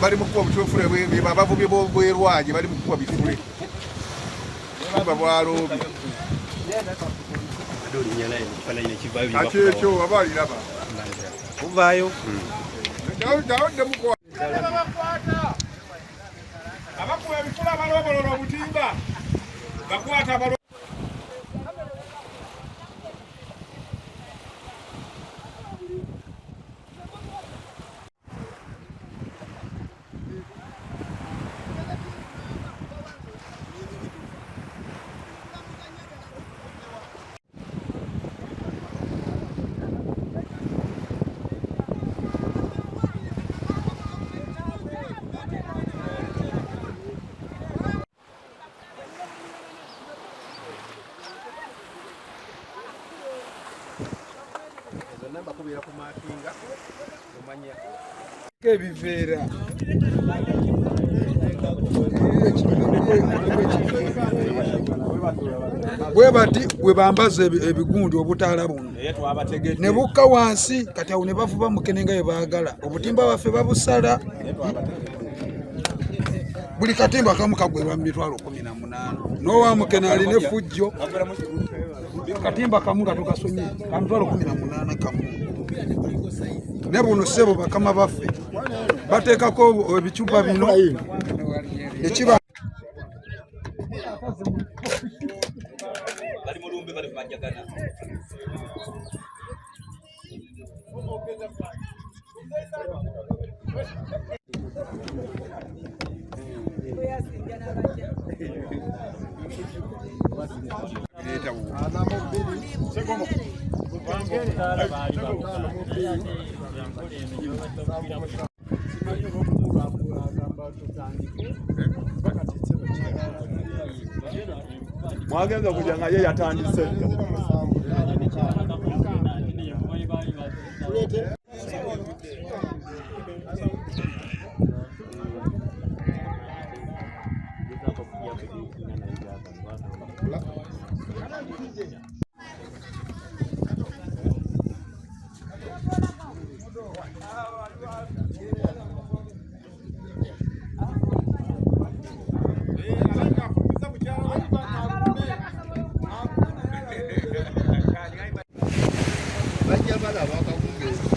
Bali mukuba obutwefule abavubi b'erwaje bali mukuba bifule kuba bwaloobi ati ekyo aba aliraba Uvaayo. Abakuba ebifula abalobolola obutimba bakwata. Zonna mbakubira ku maakinga omanya. Ebiveera bwe bati bwe bambaza ebigundi obutaala buno ne bukka wansi, kati awo ne bavuba mukene nga bwe baagala. Obutimba bwaffe babusala, buli katimba kamu kagwerwa mu 180,000. N'owa mukene alina effujjo, katimba kamu nga tukasonye ka 18,000 kamu. Ne buno ssebo bakama baffe bateekako ebicupa bino nekiba. Bali mulumbe, bali kumajagana. Mwagenza kujja nga ye yatandise dda. Bajja balaba akawungeezi.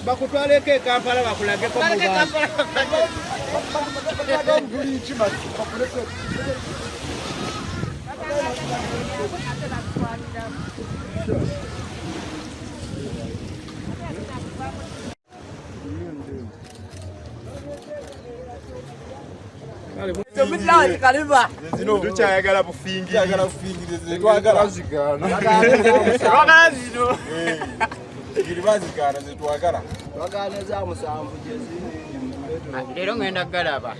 Bakutwaleko e Kampala bakulageko mu bantu. Tukyayagala bufingiri. Bazigaana. Bazigaana zetwagala. Twagala za musanvu gyeziri. Leero ngenda galaba.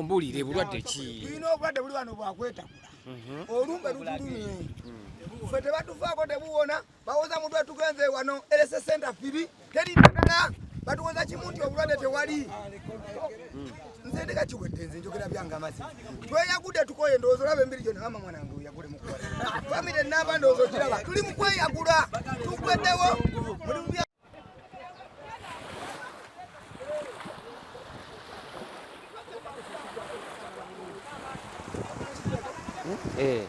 Ombuulire, bulwadde ki? Tulina obulwadde buli wano bwakwetakula. Olumbe lutulumye. Ffe tebatufaako, tebuwona. Bawoza mutwe, tugenze wano health center free, teri ddagala. Batuwoza kimu nti obulwadde tewali. Nze ndeka kiwedde, nze njogera byange amazima. Tweyagudde, tukoye. Ndowooza olaba emibiri gyonna. Mama, mwana wange, weyagule mukuwala famire namba. Ndowooza okiraba, tuli mu kweyagula, tuggweddewo muli mu bya. Eh.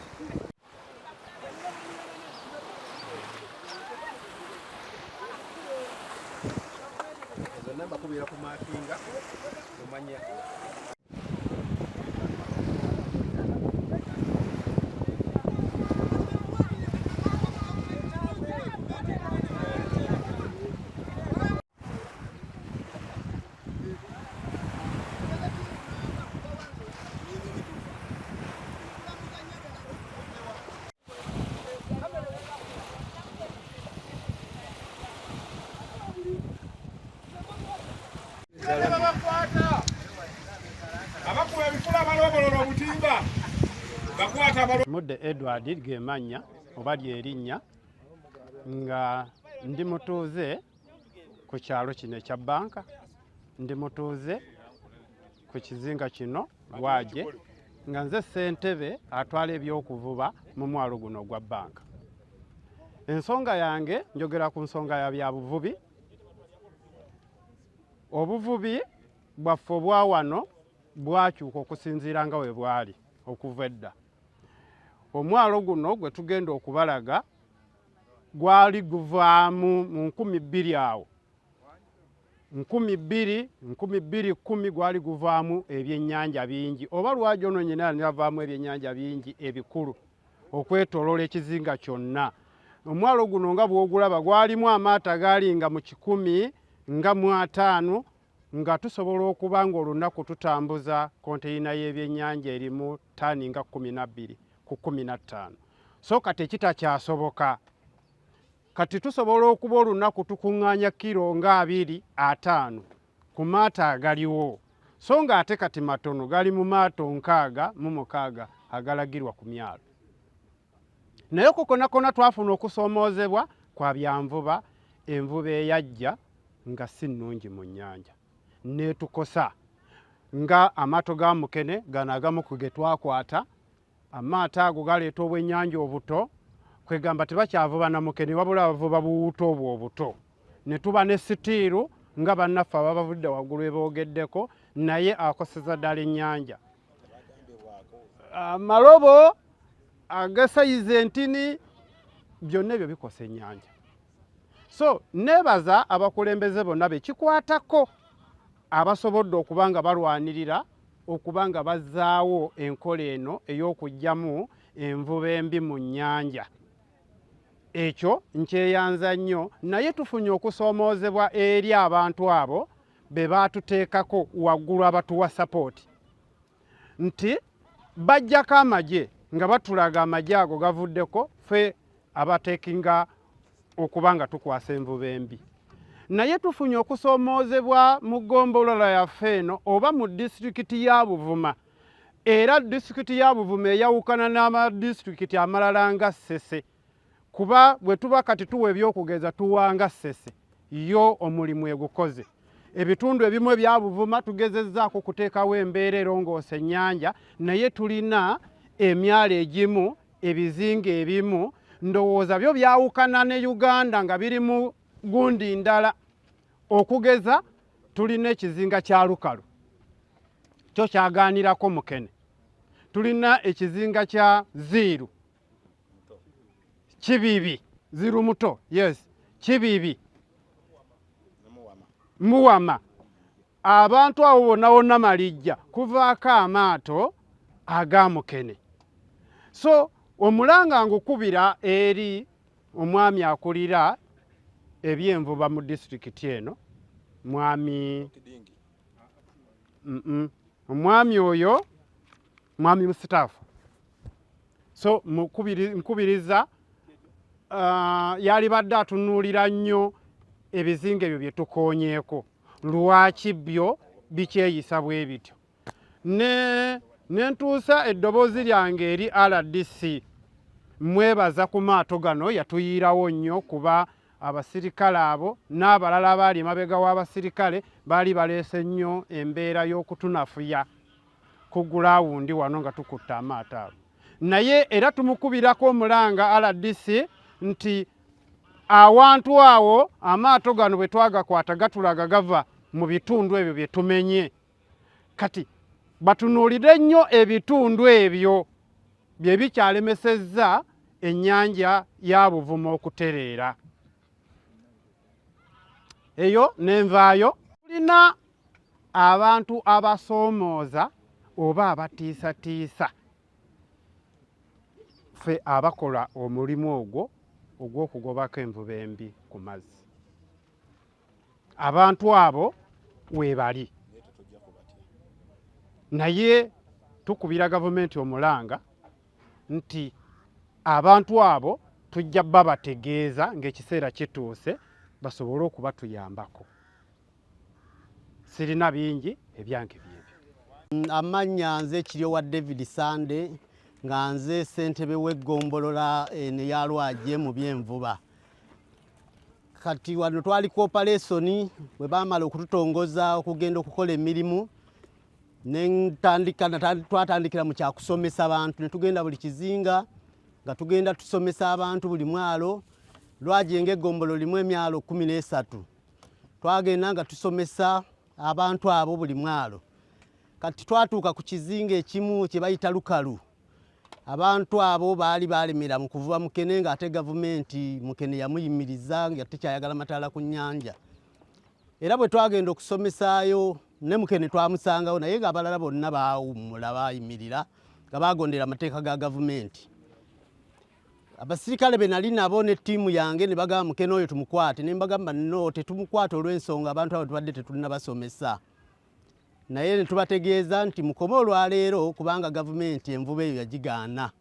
Ezo namba kubeera ku maakinga omanya. Abakuba ebifula, abalobolola obutimba, bakwata. Mudde Edward gemannya oba lyerinnya, nga ndi mutuuze ku kyalo kino ekya Banka, ndi mutuuze ku kizinga kino Lwaje, nga nze ssentebe atwala ebyokuvuba mu mwalo guno ogwa Banka. Ensonga yange, njogera ku nsonga ya byabuvubi. Obuvubi bwaffe obwa wano bwakyuka okusinziira nga we bwali okuva edda. Omwalo guno gwe tugenda okubalaga gwali guvaamu mu 2000 awo, 2000, 2010, gwali guvaamu ebyennyanja bingi, oba lwaki ono nyina navaamu ebyennyanja bingi ebikulu okwetooloola ekizinga kyonna. Omwalo guno nga bw'ogulaba gwalimu amaato agaali nga mu 150, nga tusobola okuba nga olunaku tutambuza konteyina y'ebyennyanja erimu ttaani nga 12 ku 15. So kati ekitakyasoboka, kati tusobola okuba olunaku tukuŋŋaanya kiro nga 25 ku maato agaliwo, so nga ate kati matono, gali mu maato 66 agalagirwa ku myalo. Naye okwo konna konna twafuna okusoomoozebwa kwa byanvuba. Envuba eyajja nga si nnungi mu nnyanja neetukosa, nga amaato ga mukene gano agamu ku ge twakwata. Amaato ago galeeta obwennyanja obuto, kwegamba tebakyavuba na mukene, wabula bavuba buwuuta obwo obuto. Ne tuba ne sitiiru nga bannaffe ababavudde waggulu eboogeddeko, naye akoseza ddala ennyanja. Amalobo agasayiza entini, byonna ebyo bikosa ennyanja. So neebaza abakulembeze bonna bekikwatako abasobodde okuba nga balwanirira okuba nga bazzaawo enkola eno ey'okuggyamu envuba embi mu nnyanja. Ekyo nkyeyanza nnyo, naye tufunye okusoomoozebwa eri abantu abo be baatuteekako waggulu abatuwa support, nti bajjako amagye nga batulaga amagye ago gavuddeko ffe abateekinga okuba nga tukwasa envuba embi. Naye tufunye okusoomoozebwa mu ggombolola yaffe eno oba mu disitulikiti ya Buvuma. Era disitulikiti ya Buvuma eyawukana n'amadisitulikiti amalala nga Ssese, kuba bwe tuba kati tuwa ebyokugeza, tuwanga Ssese yo omulimu egukoze. Ebitundu ebimu ebya Buvuma tugezezzaako okuteekawo embeera erongoosa ennyanja, naye tulina emyalo egimu, ebizinga ebimu, ndowooza byo byawukana ne Uganda nga biri mu gundi ndala. Okugeza tulina ekizinga kya Lukalu, kyo kyagaanirako mukene. Tulina ekizinga kya Ziiru, Kibibi, Ziiru muto, yes, Kibibi, Muwama. Abantu abo bonna wonna malijja kuvaako amaato aga mukene. So omulanga ngukubira eri omwami akulira ebyenvuba mu disitulikiti eno, mwami omwami oyo mwami Musitaafu. So nkubiriza yalibadde atunuulira nnyo ebizinga ebyo bye tukoonyeeko, lwaki byo bikyeyisa bwe bityo. Ne ntuusa eddoboozi lyange eri RDC. Mwebaza ku maato gano, yatuyiirawo nnyo kuba abasirikale abo n'abalala abaali emabega w'abasirikale baali baleese nnyo embeera y'okutunafuya ku gulawundi wano nga tukutte amaato ago. Naye era tumukubirako omulanga RDC nti awantu awo amaato gano bwe twagakwata gatulaga gava mu bitundu ebyo bye tumenye. Kati batunuulire nnyo ebitundu ebyo bye bikyalemesezza ennyanja ya Buvuma okutereera. Eyo n'envaayo. Tulina abantu abasoomooza oba abatiisatiisa ffe abakola omulimu ogwo ogw'okugobako envuba embi ku mazzi. Abantu abo weebali, naye tukubira gavumenti omulanga nti abantu abo tujja babategeeza ng'ekiseera kituuse basobole okubatuyambako. Sirina bingi, ebyange byebyo. Amannya nze Kiryowa David Sande, nga nze ssentebe w'eggombolola eno eya Lwagye mu byenvuba. Kati wano twali ku operation, bwe baamala okututongoza okugenda okukola emirimu twatandikira mu kyakusomesa bantu, ne tugenda buli kizinga nga tugenda tusomesa abantu buli mwalo. Lwagye ng'eggombolola limu emyalo 13, twagenda nga tusomesa abantu abo buli mwalo. Kati twatuuka ku kizinga ekimu kye bayita Lukalu. Abantu abo baali balemera mu kuvuba mukene, ng'ate gavumenti mukene yamuyimiriza nga tekyayagala mataala ku nnyanja. Era bwe twagenda okusomesaayo ne mukene twamusangawo, naye ng'abalala bonna baawummula, baayimirira nga bagondera amateeka ga gavumenti. Abasirikale be nali nabo ne ttiimu yange ne bagamba mukene oyo tumukwate, ne mbagamba no, tetumukwata olw'ensonga abantu abo tubadde tetunnabasomesa. Naye ne tubategeeza nti mukome olwaleero kubanga gavumenti envuba eyo yagigaana.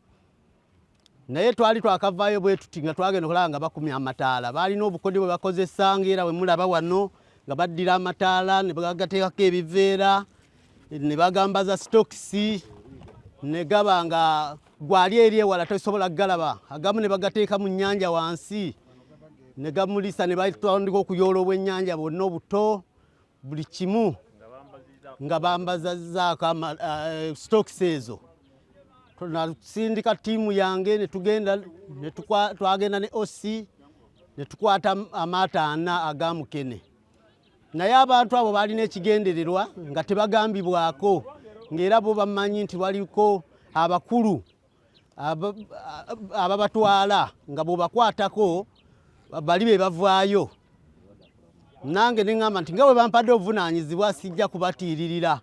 Naye twali twakavaayo bwe tuti nga twagenda okulaba nga bakumya amataala. Baalina obukodyo bwe bakozesa, ng'era bwe mulaba wano nga baddira amataala ne bagateekako ebiveera ne bagambaza sitokisi ne gaba nga gwali eri ewala tosobola kugalaba. Agamu ne bagateeka mu nnyanja wansi ne gamulisa ne batandika okuyoola obwennyanja bwonna obuto buli kimu nga bambazazaako sitokisi ezo. Nasindika ttiimu yange ne tugenda, twagenda ne OC ne tukwata amaato 4 aga mukene. Naye abantu abo balina ekigendererwa nga tebagambibwako, ng'era bo bamanyi nti waliko abakulu ababatwala nga bw'obakwatako bali be bavaayo. Nange ne ŋŋamba nti nga bwe bampadde obuvunaanyizibwa sijja kubatiiririra,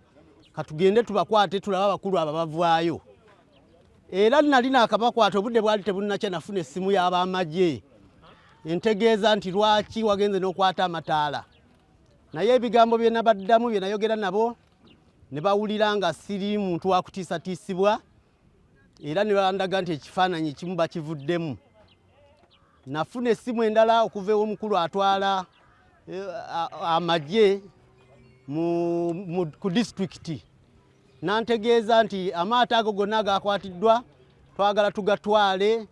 katugende tubakwate tulabe abakulu abo bavaayo. Era nali naakabakwata, obudde bwali tebunnakya, nafuna essimu y'abamagye entegeeza nti lwaki wagenze n'okwata amataala. Naye ebigambo bye nabaddamu bye nayogera nabo ne bawulira nga siri muntu wa kutiisatiisibwa, era ne bandaga nti ekifaananyi ekimu bakivuddemu. Nafuna essimu endala okuva ew'omukulu atwala amagye ku disitulikiti, n'antegeeza nti amaato ago gonna agakwatiddwa twagala tugatwale,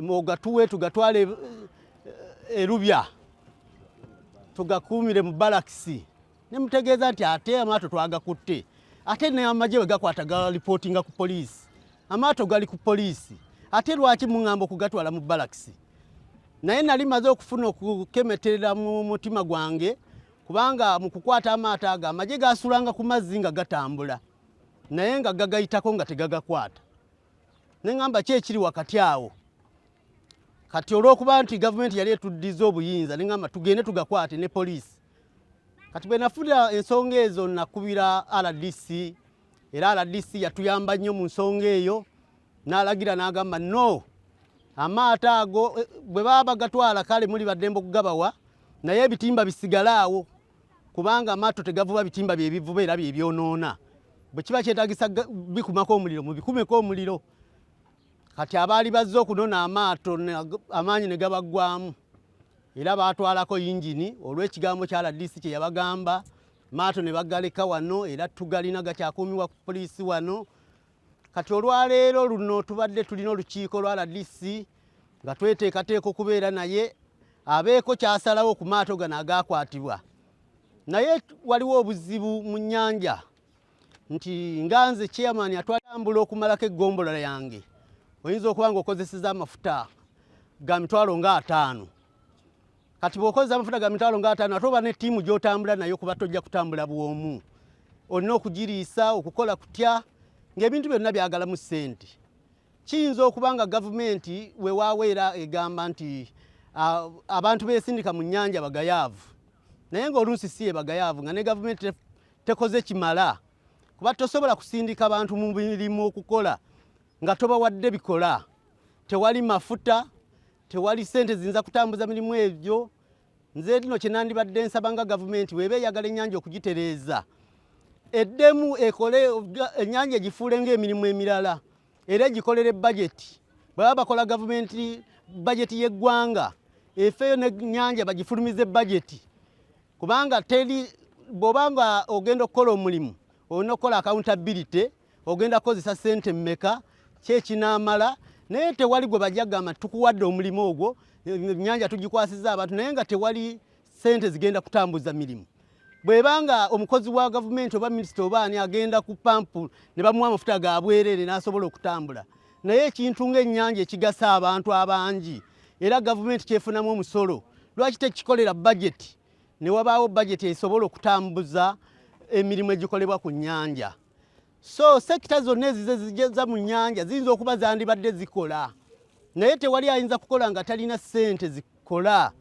ogatuwe tugatwale Erubya tugakuumire mu balakisi. Ne mutegeeza nti ate amaato twagakutte, ate n'amagye bwe gakwata galipootinga ku poliisi, amaato gali ku poliisi, ate lwaki muŋŋamba okugatwala mu balakisi? Naye nali maze okufuna okukemeterera mu mutima gwange, kubanga mu kukwata amaato ago amagye gasulanga ku mazzi nga gatambula, naye nga gagayitako nga tegagakwata. Ne ŋŋamba ki ekiri wakati awo? Kati olw'okuba nti gavumenti yali etuddiza obuyinza, ne ŋŋamba tugende tugakwate ne poliisi. Kati bwe nafuna ensonga ezo nakubira RDC, era RDC yatuyamba nnyo mu nsonga eyo, n'alagira n'agamba no, amaato ago bwe baba bagatwala kale muli baddembe okugabawa, naye ebitimba bisigale awo, kubanga amaato tegavuba bitimba bye bivuba era bye byonoona. Bwe kiba kyetaagisa bikumako omuliro, mubikumeko omuliro. Kati abaali bazze okunona amaato amaanyi ne gabaggwamu, era baatwalako yingini olw'ekigambo kya RDC kye yabagamba. Maato ne bagaleka wano era tugalina gakyakuumibwa ku poliisi wano. Kati olwaleero luno tubadde tulina olukiiko lwa RDC nga tweteekateeka okubeera naye abeeko kyasalawo ku maato gano agaakwatibwa. Naye waliwo obuzibu mu nnyanja nti nga nze chairman atwatambula okumalako eggombolola yange oyinza okuba ng'okozeseza amafuta ga mitwalo nga 50. Kati bw'okozesa amafuta ga mitwalo nga 50 ate oba ne ttiimu gy'otambula nayo kuba tojja kutambula bw'omu, olina okugiriisa, okukola kutya ng'ebintu byonna byagalamu ssente. Kiyinza okuba nga gavumenti weewaawo era egamba nti abantu beesindika mu nnyanja bagayaavu, naye ng'oluusi si ye bagayaavu nga ne gavumenti tekoze kimala, kuba tosobola kusindika bantu mu mirimu okukola nga tobawadde bikola. Tewali mafuta, tewali ssente ziyinza kutambuza mirimu egyo. Nze lino kye nandibadde nsaba nga gavumenti bw'eba eyagala ennyanja okugitereeza, eddemu ekole ennyanja egifuule ng'emirimu emirala era egikolere bajeti. Bwe baba bakola gavumenti bajeti y'eggwanga efeeyo n'ennyanja bagifulumize bajeti, kubanga teri bw'oba nga ogenda okukola omulimu olina okukola accountability, ogenda kukozesa ssente mmeka, ki ekinaamala, naye tewali gwe bajja kugamba nti tukuwadde omulimu ogwo, ennyanja tugikwasizza abantu, naye nga tewali ssente zigenda kutambuza mirimu. Bw'eba nga omukozi wa gavumenti oba minisita oba ani agenda ku pampu ne bamuwa amafuta ga bwereere n'asobola okutambula, naye ekintu ng'ennyanja ekigasa abantu abangi era gavumenti kyefunamu omusolo, lwaki tekikolera bajeti ne wabaawo bajeti esobola okutambuza emirimu egikolebwa ku nnyanja? So sekita zonna ezize zijeza mu nnyanja ziyinza okuba zandibadde zikola, naye tewali ayinza kukola nga talina ssente zikola.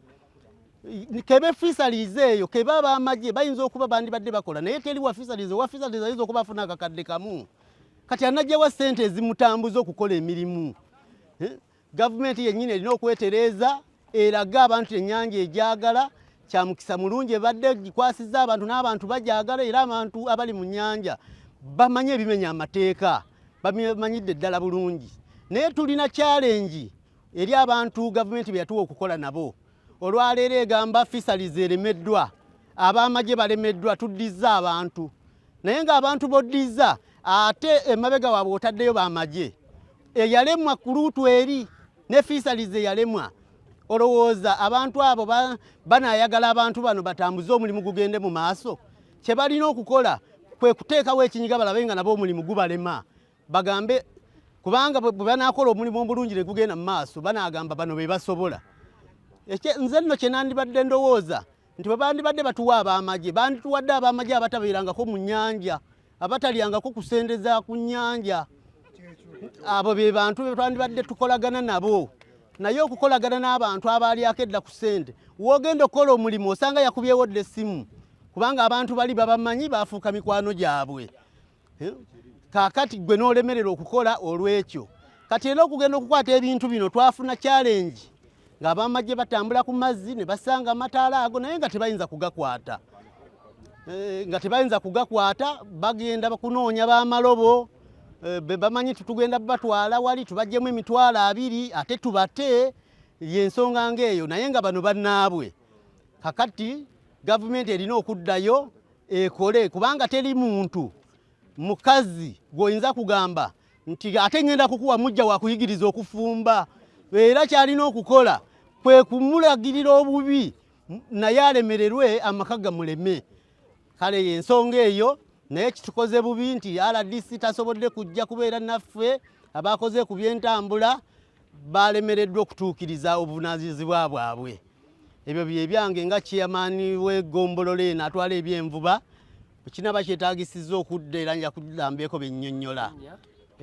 Kebe fisheries eyo, kebe ab'amagye bayinza okuba bandibadde bakola, naye teri wa fisheries. Owa fisheries ayinza okuba afuna akakadde kamu, kati anajjawa ssente ezimutambuza okukola emirimu? Gavumenti yennyini erina okwetereeza erage abantu ennyanja egyagala. Kya mukisa mulungi ebadde gikwasizza abantu n'abantu bagyagala, era abantu abali mu nnyanja bamanyi ebimenya amateeka, bamanyidde ddala bulungi. Naye tulina challenge eri abantu gavumenti bye yatuwa okukola nabo. Olwaleero egamba fisheries eremeddwa, ab'amagye balemeddwa, tuddizza abantu, naye ng'abantu boddizza ate emabega waabwe otaddeyo b'amagye. Eyalemwa ku luutu eri ne fisheries eyalemwa, olowooza abantu abo banaayagala abantu bano batambuze omulimu gugende mu maaso? Kye balina okukola kwe kuteekawo ekinyiga balabe nga nabo omulimu gubalema, bagambe, kubanga bwe banaakola omulimu omulungi ne gugenda mu maaso banaagamba bano be basobola. Nze nno kye nandibadde ndowooza nti bwe bandibadde batuwa ab'amagye, bandituwadde ab'amagye abatabeerangako mu nnyanja, abatalyangako kusendeza ku nnyanja. Abo be bantu be twandibadde tukolagana nabo. Naye okukolagana n'abantu abaalyako edda ku ssente, w'ogenda okukola omulimu osanga yakubyewo dda essimu, kubanga abantu bali babamanyi, baafuuka mikwano gyabwe. Kaakati gwe n'olemererwa okukola olw'ekyo. Kati era okugenda okukwata ebintu bino twafuna challenge ng'abamagye batambula ku mazzi ne basanga amataala ago, naye nga tebayinza kugakwata. Nga tebayinza kugakwata, bagenda kunoonya b'amalobo be bamanyi nti tugenda batwala wali tubaggyemu 20,000 ate tubate, y'ensonga ng'eyo, naye nga bano bannaabwe. Kakati gavumenti erina okuddayo ekole, kubanga teri muntu mukazi gw'oyinza kugamba nti ate ngenda kukuwa mujja wa kuyigiriza okufumba. Era ky'alina okukola kwe kumulagirira obubi, naye alemererwe amaka gamuleme. Kale y'ensonga eyo, naye kitukoze bubi nti RDC tasobodde kujja kubeera naffe. Abakoze ku by'entambula balemereddwa okutuukiriza obuvunaanyizibwa bwabwe. Ebyo bye byange nga chairman w'eggombolola eno atwala ebyenvuba. Kinaba kyetaagisizza okudda era nja kulambeeko bye nnyonnyola.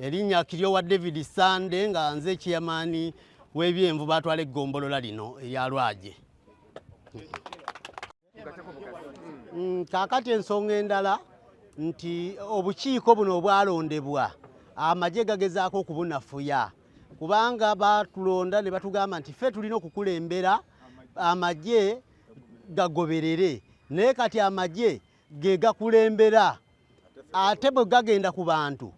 Erinnya Kiryowa David Sande, nga nze chairman w'ebyenvuba atwala eggombolola lino erya Lwaje. Kaakati ensonga endala nti obukiiko buno obwalondebwa amagye gagezaako okubunafuya, kubanga batulonda ne batugamba nti ffe tulina okukulembera amagye gagoberere, naye kati amagye ge gakulembera, ate bwe gagenda ku bantu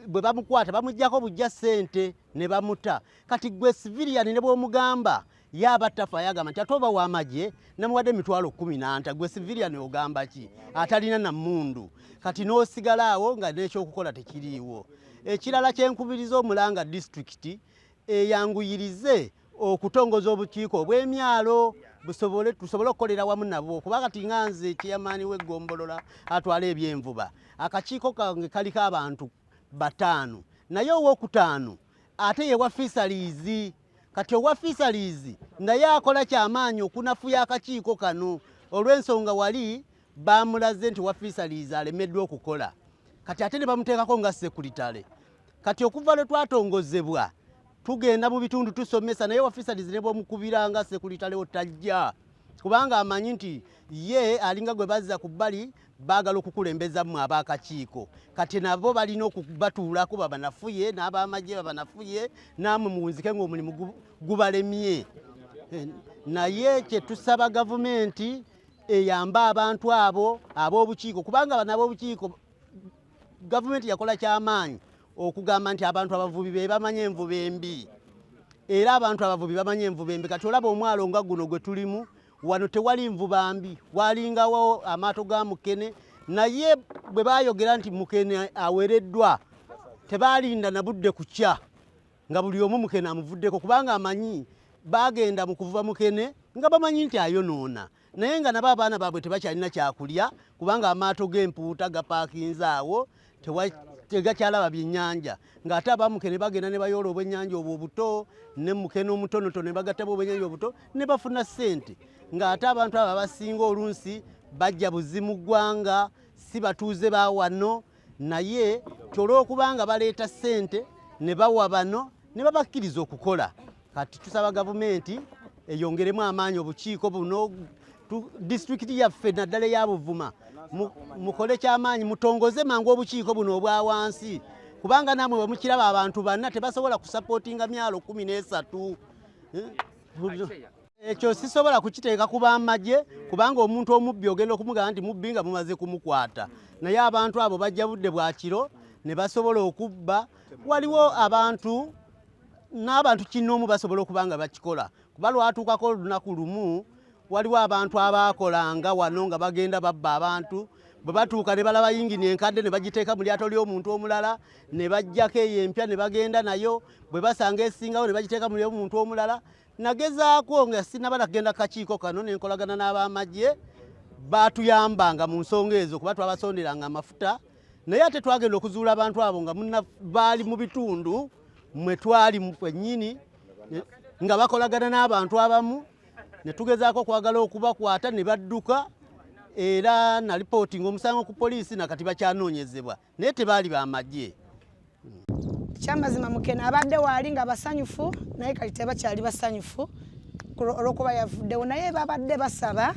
bwe bamukwata bamuggyako bujja ssente ne bamuta. Kati gwe civilian ne bw'omugamba Ye aba tafaayo, agamba nti ate oba w'amagye namuwadde 100,000, gwe civilian ogamba ki atalina na mmundu? Kati n'osigala awo nga n'ekyokukola tekiriiwo. Ekirala kyenkubiriza omulanga disitulikiti eyanguyirize okutongoza obukiiko obw'emyalo tusobole okukolera wamu nabo, kuba kati nga nze chairman w'eggombolola atwala ebyenvuba, akakiiko kange kaliko abantu 5, naye owokutaano ate ye wa fisheries. Kati owa fisheries naye akola kyamaanyi okunafuya akakiiko kano olw'ensonga wali bamulaze nti wa fisheries alemeddwa okukola, kati ate ne bamuteekako nga secretary. Kati okuva lwe twatongozebwa tugenda mu bitundu tusomesa, naye wa fisheries ne bw'omukubira nga secretary otajja, kubanga amanyi nti ye alinga gwe bazza ku bbali, baagala okukulembeza mmwe ab'akakiiko. Kati nabo balina okubatuulako babanafuye, n'ab'amagye babanafuye, nammwe muwunzike ng'omulimu gubalemye. Naye kye tusaba gavumenti eyambe abantu abo ab'obukiiko, kubanga bano ab'obukiiko gavumenti yakola kyamaanyi okugamba nti abantu abavubi be bamanyi envuba embi, era abantu abavubi bamanyi envuba embi. Kati olaba omwalo nga guno gwe tulimu wano tewali nvuba mbi, walingawo amaato ga mukene, naye bwe baayogera nti mukene awereddwa tebalinda na budde kukya nga buli omu mukene amuvuddeko, kubanga amanyi bagenda mu kuvuba mukene nga bamanyi nti ayonoona, naye nga nabo abaana baabwe tebakyalina kyakulya, kubanga amaato g'empuuta gapaakinze awo tegakyalaba byennyanja, ng'ate abamukene bagenda ne bayoola obwennyanja obwo obuto ne mukene omutonotono ne bagattabo obwennyanja obuto ne bafuna ssente, ng'ate abantu abo abasinga olunsi bajja buzi mu ggwanga, si batuuze ba wano, naye olw'okubanga baleeta ssente ne bawa bano ne babakkiriza okukola. Kati tusaba gavumenti eyongeremu amaanyi obukiiko buno, disitulikiti yaffe naddala eya Buvuma mukole kyamaanyi, mutongoze mangu obukiiko buno obwa wansi, kubanga namwe bwe mukiraba abantu banna tebasobola kusapootinga myalo 13. Ekyo sisobola kukiteeka ku b'amagye, kubanga omuntu omubbi ogenda okumugamba nti mubbi nga mumaze kumukwata, naye abantu abo bajja budde bwa kiro ne basobola okubba. Waliwo abantu n'abantu kinnoomu basobola okuba nga bakikola, kuba lwatuukako olunaku lumu waliwo abantu abaakolanga wano nga bagenda babba abantu, bwe batuuka ne balaba yingini enkadde ne bagiteeka mu lyato ly'omuntu omulala, ne baggyako eyo empya ne bagenda nayo, bwe basanga esingawo ne bagiteeka mu ly'omuntu omulala. Nagezaako nga sinnaba nakugenda kakiiko kano ne nkolagana n'ab'amagye, baatuyambanga mu nsonga ezo kuba twabasonderanga amafuta, naye ate twagenda okuzuula abantu abo nga baali mu bitundu mwe twali kwennyini nga bakolagana n'abantu abamu, ne tugezaako okwagala okubakwata ne badduka, era na ripootinga omusango ku poliisi nakati bakyanoonyezebwa, naye tebaali b'amagye. Ekyamazima mukene abadde waali nga basanyufu, naye kati tebakyali basanyufu olw'okuba yavuddewo, naye babadde basaba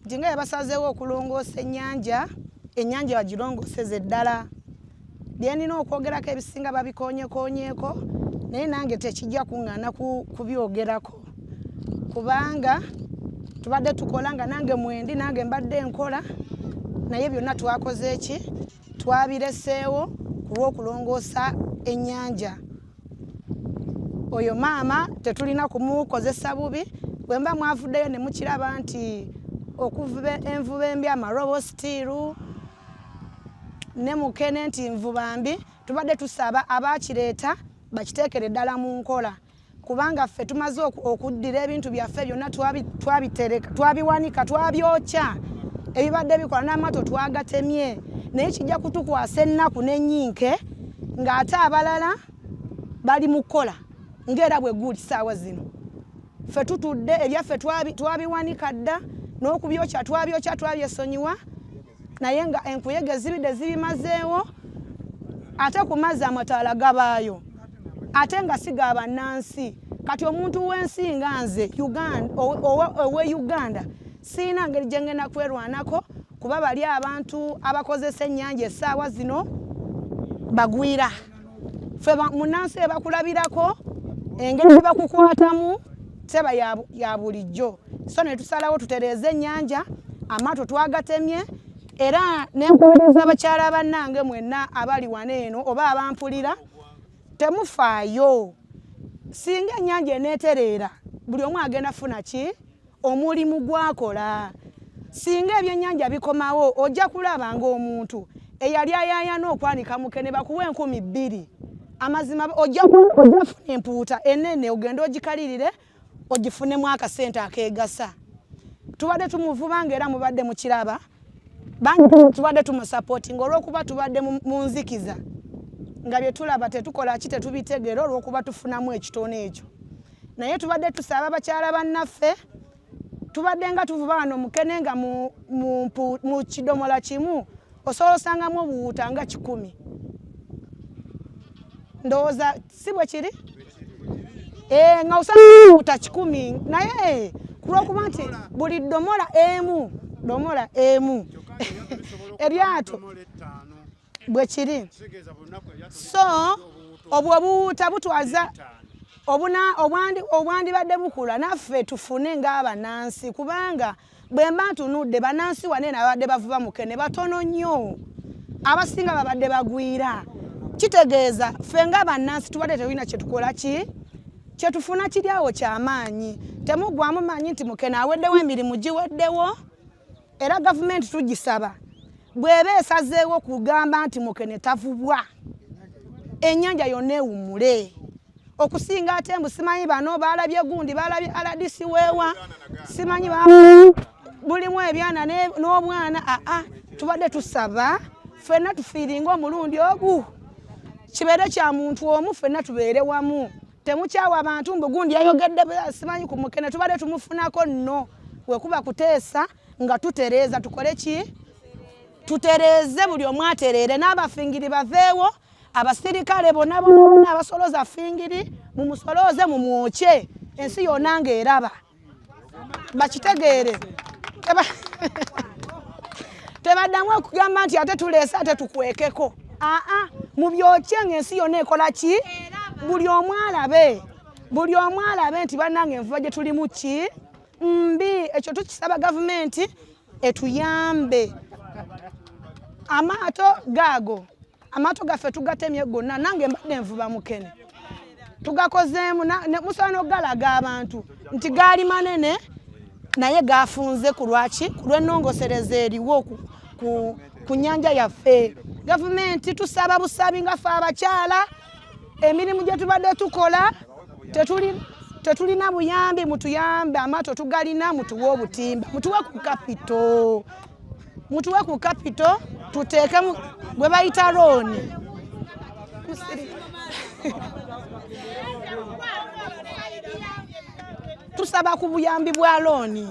nti nga yabasazeewo okulongoosa ennyanja, ennyanja bagirongooseze ddala. Bye nnina okwogerako ebisinga babikoonyekoonyeeko, naye nange tekijja kuŋŋaana kubyogerako, kubanga tubadde tukola nga nange mwendi, nange mbadde nkola, naye byonna twakoze ki, twabireseewo ku lw'okulongoosa ennyanja. Oyo maama tetulina kumukozesa bubi. Bwe mba mwavuddeyo ne mukiraba nti okuvuba envuba embi, amarobo sitiiru ne mukene nti nvuba mbi, tubadde tusaba abakireeta bakiteekere ddala mu nkola, kubanga ffe tumaze okuddira ebintu byaffe byonna twabitereka, twabiwanika, twabyokya, ebibadde bikola n'amaato twagatemye, naye kijja kutukwasa ennaku n'ennyinke ng'ate abalala bali mu kukola ng'era bwe guli ssaawa zino. Ffe tutudde ebyaffe twabiwanika dda, n'okubyokya twabyokya, twabyesonyiwa, naye nga enkuyege zibidde zibimazeewo, ate ku mazzi amataala gabaayo, ate nga si ga bannansi. Kati omuntu w'ensi nga nze owe Uganda sirina ngeri gye ngenda kwerwanako, kuba bali abantu abakozesa ennyanja essaawa zino bagwira. Ffe munnansi ebakulabirako engeri gye bakukwatamu teba ya bulijjo. So ne tusalawo tutereeze ennyanja, amaato twagatemye, era ne nkubiriza abakyala bannange mwenna abali wano eno oba abampulira, temufaayo. Singa ennyanja eneetereera Buli omu agenda funa ki omulimu gwakola. Singa ebyennyanja bikomawo, ojja kulaba ng'omuntu eyali ayaayana okwanika mukene bakuwa 2000, amazima ojja funa empuuta enene ogende ogikalirire ogifunemu akasente akeegasa. Tubadde tumuvuba ng'era mubadde mukiraba bangi tubadde tumusapootinga olw'okuba tubadde mu nzikiza nga bye tulaba tetukola ki, tetubitegeera olw'okuba tufunamu ekitono ekyo. Naye tubadde tusaba bakyala bannaffe, tubadde nga tuvuba wano mukene nga mu kidomola kimu osobola osangamu obuwuuta nga 100. Ndowooza si bwe kiri? Nga osanga obuwuuta 100, naye ku lw'okuba nti buli domola emu, domola emu eryato bwe kiri. So obwo obuwuuta butwaza obwandibadde bukula naffe tufune ng'abannansi, kubanga bwe mba ntunudde bannansi wano eno ababadde bavuba mukene batono nnyo, abasinga babadde bagwira. Kitegeeza ffe ng'abannansi tubadde tetulina kyetukola ki kyetufuna kiri awo kyamaanyi. Temuggwamu maanyi nti mukene aweddewo, emirimu giweddewo. Era gavumenti tugisaba bw'eba esazeewo kugamba nti mukene tavubwa, ennyanja yonna ewummule okusinga ate mbu simanyi bano baalabye gundi, baalabye RDC weewa, simanyi bulimu ebyana n'obwana. Aa, tubadde tusaba ffenna tufiiringe omulundi ogu, kibeere kya muntu omu, ffenna tubeere wamu. Temukyawa abantu mbu gundi yayogedde simanyi ku mukene, tubadde tumufunako nno. Wekuba kuteesa nga tutereeza, tukole ki? Tutereeze, buli omu atereere, n'abafingiri baveewo, abasirikale bonna bonna bonna abasoloza fingiri mumusolooze, mumwokye, ensi yonna ng'eraba, bakitegeere. Tebaddamu okugamba nti ate tuleese ate tukwekeko. Aa, mubyokye ng'ensi yonna ekola ki, buli omu alabe, buli omu alabe nti bannange envuba gye tulimu ki mbi. Ekyo tukisaba gavumenti etuyambe. Amaato gaago, amaato gaffe tugatemye gonna, nange mbadde nvuba mukene, tugakozeemu, musobola n'okugalaga abantu nti gaali manene naye gafunze ku lwaki, ku lw'ennongosereza eriwo ku nnyanja yaffe. Gavumenti tusaba busabi nga ffe abakyala emirimu gye tubadde tukola tetulina buyambi, mutuyambe, amaato tugalina, mutuwe obutimba, mutuwe ku kapito, mutuwe ku kapito tuteekemu gwe bayita looni. Tusaba ku buyambi bwa looni.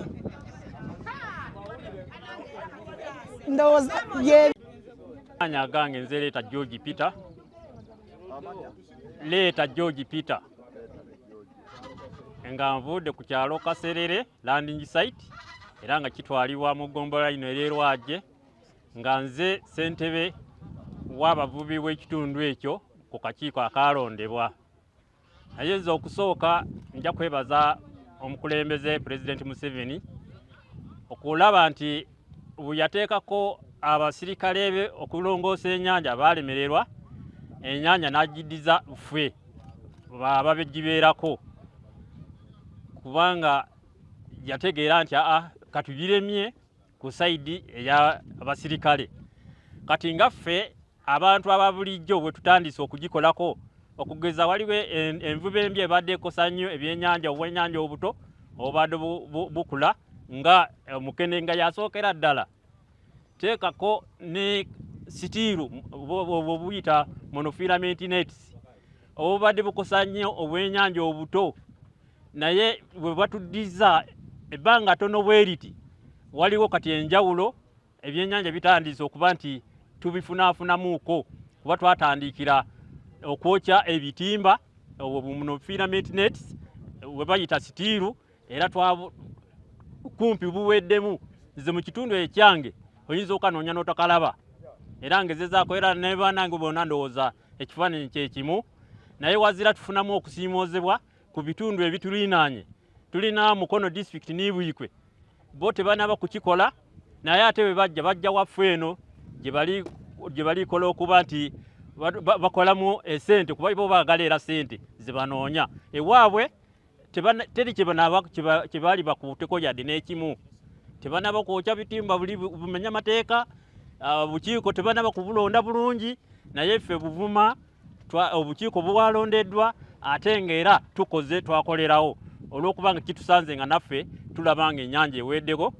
Ndowooza ye Anya gange nze Leeta George Peter. Leeta George Peter. Nga nvudde ku kyalo Kaserere landing site era nga kitwalibwa mu ggombolola lino ery'Erwajje, nga nze ssentebe w'abavubi w'ekitundu ekyo ku kakiiko akaalondebwa. Naye nze okusooka nja kwebaza omukulembeze Pulezidenti Museveni okulaba nti bwe yateekako abasirikale be okulongoosa ennyanja baalemererwa, ennyanja n'agiddiza ffe abagibeerako, kubanga yategeera nti aa katugiremye ku sayidi ey'abasirikale. Kati nga ffe abantu aba bulijjo bwe tutandise okugikolako, okugeza waliwo envuba embi ebadde ekosa nnyo ebyennyanja, obwennyanja obuto obubadde bukula nga omukene nga yasookera ddala, teekako ne sitiiru obwo buyita monofilament nets obubadde bukosa nnyo obwennyanja obuto, naye bwe batuddiza ebbanga tono bwe riti, waliwo kati enjawulo, ebyennyanja bitandise okuba nti tubifunaafunamuuko, kuba twatandikira okwokya ebitimba obwo monofilament nets we bayita sitiiru, era kumpi buweddemu. Nze mu kitundu ekyange oyinza okanoonya n'otakalaba, era ngezezaako, era ne bannange bonna ndowooza ekifaananyi kye kimu, naye wazira tufunamu okusiimoozebwa ku bitundu ebitulinaanye. Tulina Mukono disitulikiti n'Ibuikwe, bo tebanaba kukikola, naye ate bwe bajja bajja waffe eno gye balikola okuba nti bakolamu esente, kuba bo baagala era sente ze banoonya ewaabwe. Teri kyebaali bakuuteko yadde n'ekimu. Tebanaba kwokya bitimba buli bumenya mateeka, obukiiko tebanaba kubulonda bulungi, naye ffe Buvuma obukiiko bwalondeddwa ate ng'era tukoze twakolerawo olw'okuba nga kitusanze nga naffe tulaba ng'ennyanja eweddeko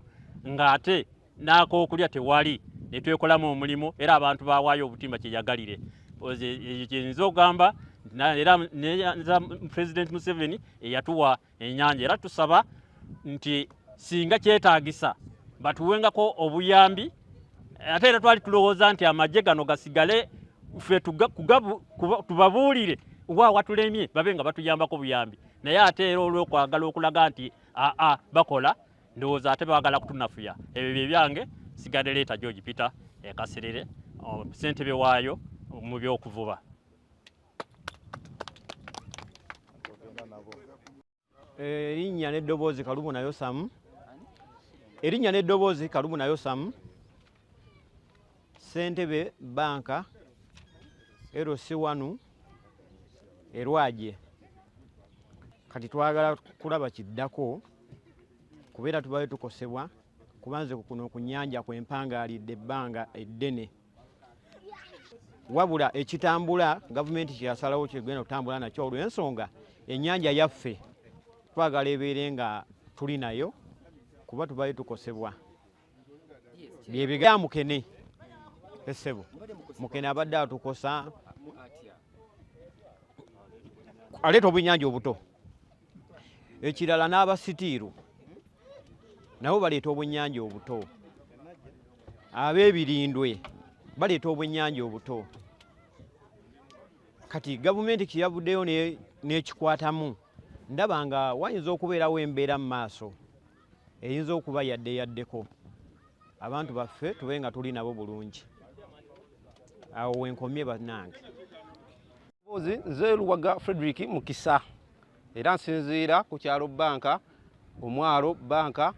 ng'ate n'akookulya tewali, ne twekolamu omulimu era abantu baawaayo obutimba kyeyagalire. Ekyo kye nnyinza okugamba era neyanza Pulezidenti Museveni eyatuwa ennyanja, era tusaba nti singa kyetaagisa batuwengako obuyambi. Ate era twali tulowooza nti amagye gano gasigale ffe tubabuulire wa watulemye babe nga batuyambako buyambi, naye ate era olw'okwagala okulaga nti aa bakola, ndowooza ate baagala kutunafuya. Ebyo bye byange. Sigadde leeta George Peter Ekaserere, ssentebe waayo mu by'okuvuba. Erinnya n'eddoboozi Kalubu nayo Samu. Erinnya n'eddoboozi Kalubu nayo Samu, ssentebe banka LC 1 Erwaje. Kati twagala kulaba kiddako kubeera tubaye tukosebwa, kuba nze kuno ku nnyanja kwe mpangaalidde ebbanga eddene, wabula ekitambula gavumenti kyeyasalawo kyegenda okutambula nakyo olw'ensonga ennyanja yaffe twagala ebeere nga tuli nayo, kuba tubaye tukosebwa byebiga mukene. Essebo mukene abadde atukosa, aleeta obwennyanja obuto. Ekirala n'abasitiiru nabo baleeta obwennyanja obuto, ab'ebirindwe baleeta obwennyanja obuto. Kati gavumenti kyeyavuddeyo n'ekikwatamu, ndaba nga wayinza okubeerawo embeera mu maaso eyinza okuba yadde yaddeko abantu baffe tube nga tuli nabo bulungi. Awo wenkomye bannange. Nze Luwaga Frederick Mukisa, era nsinziira ku kyalo Banka, omwalo Banka,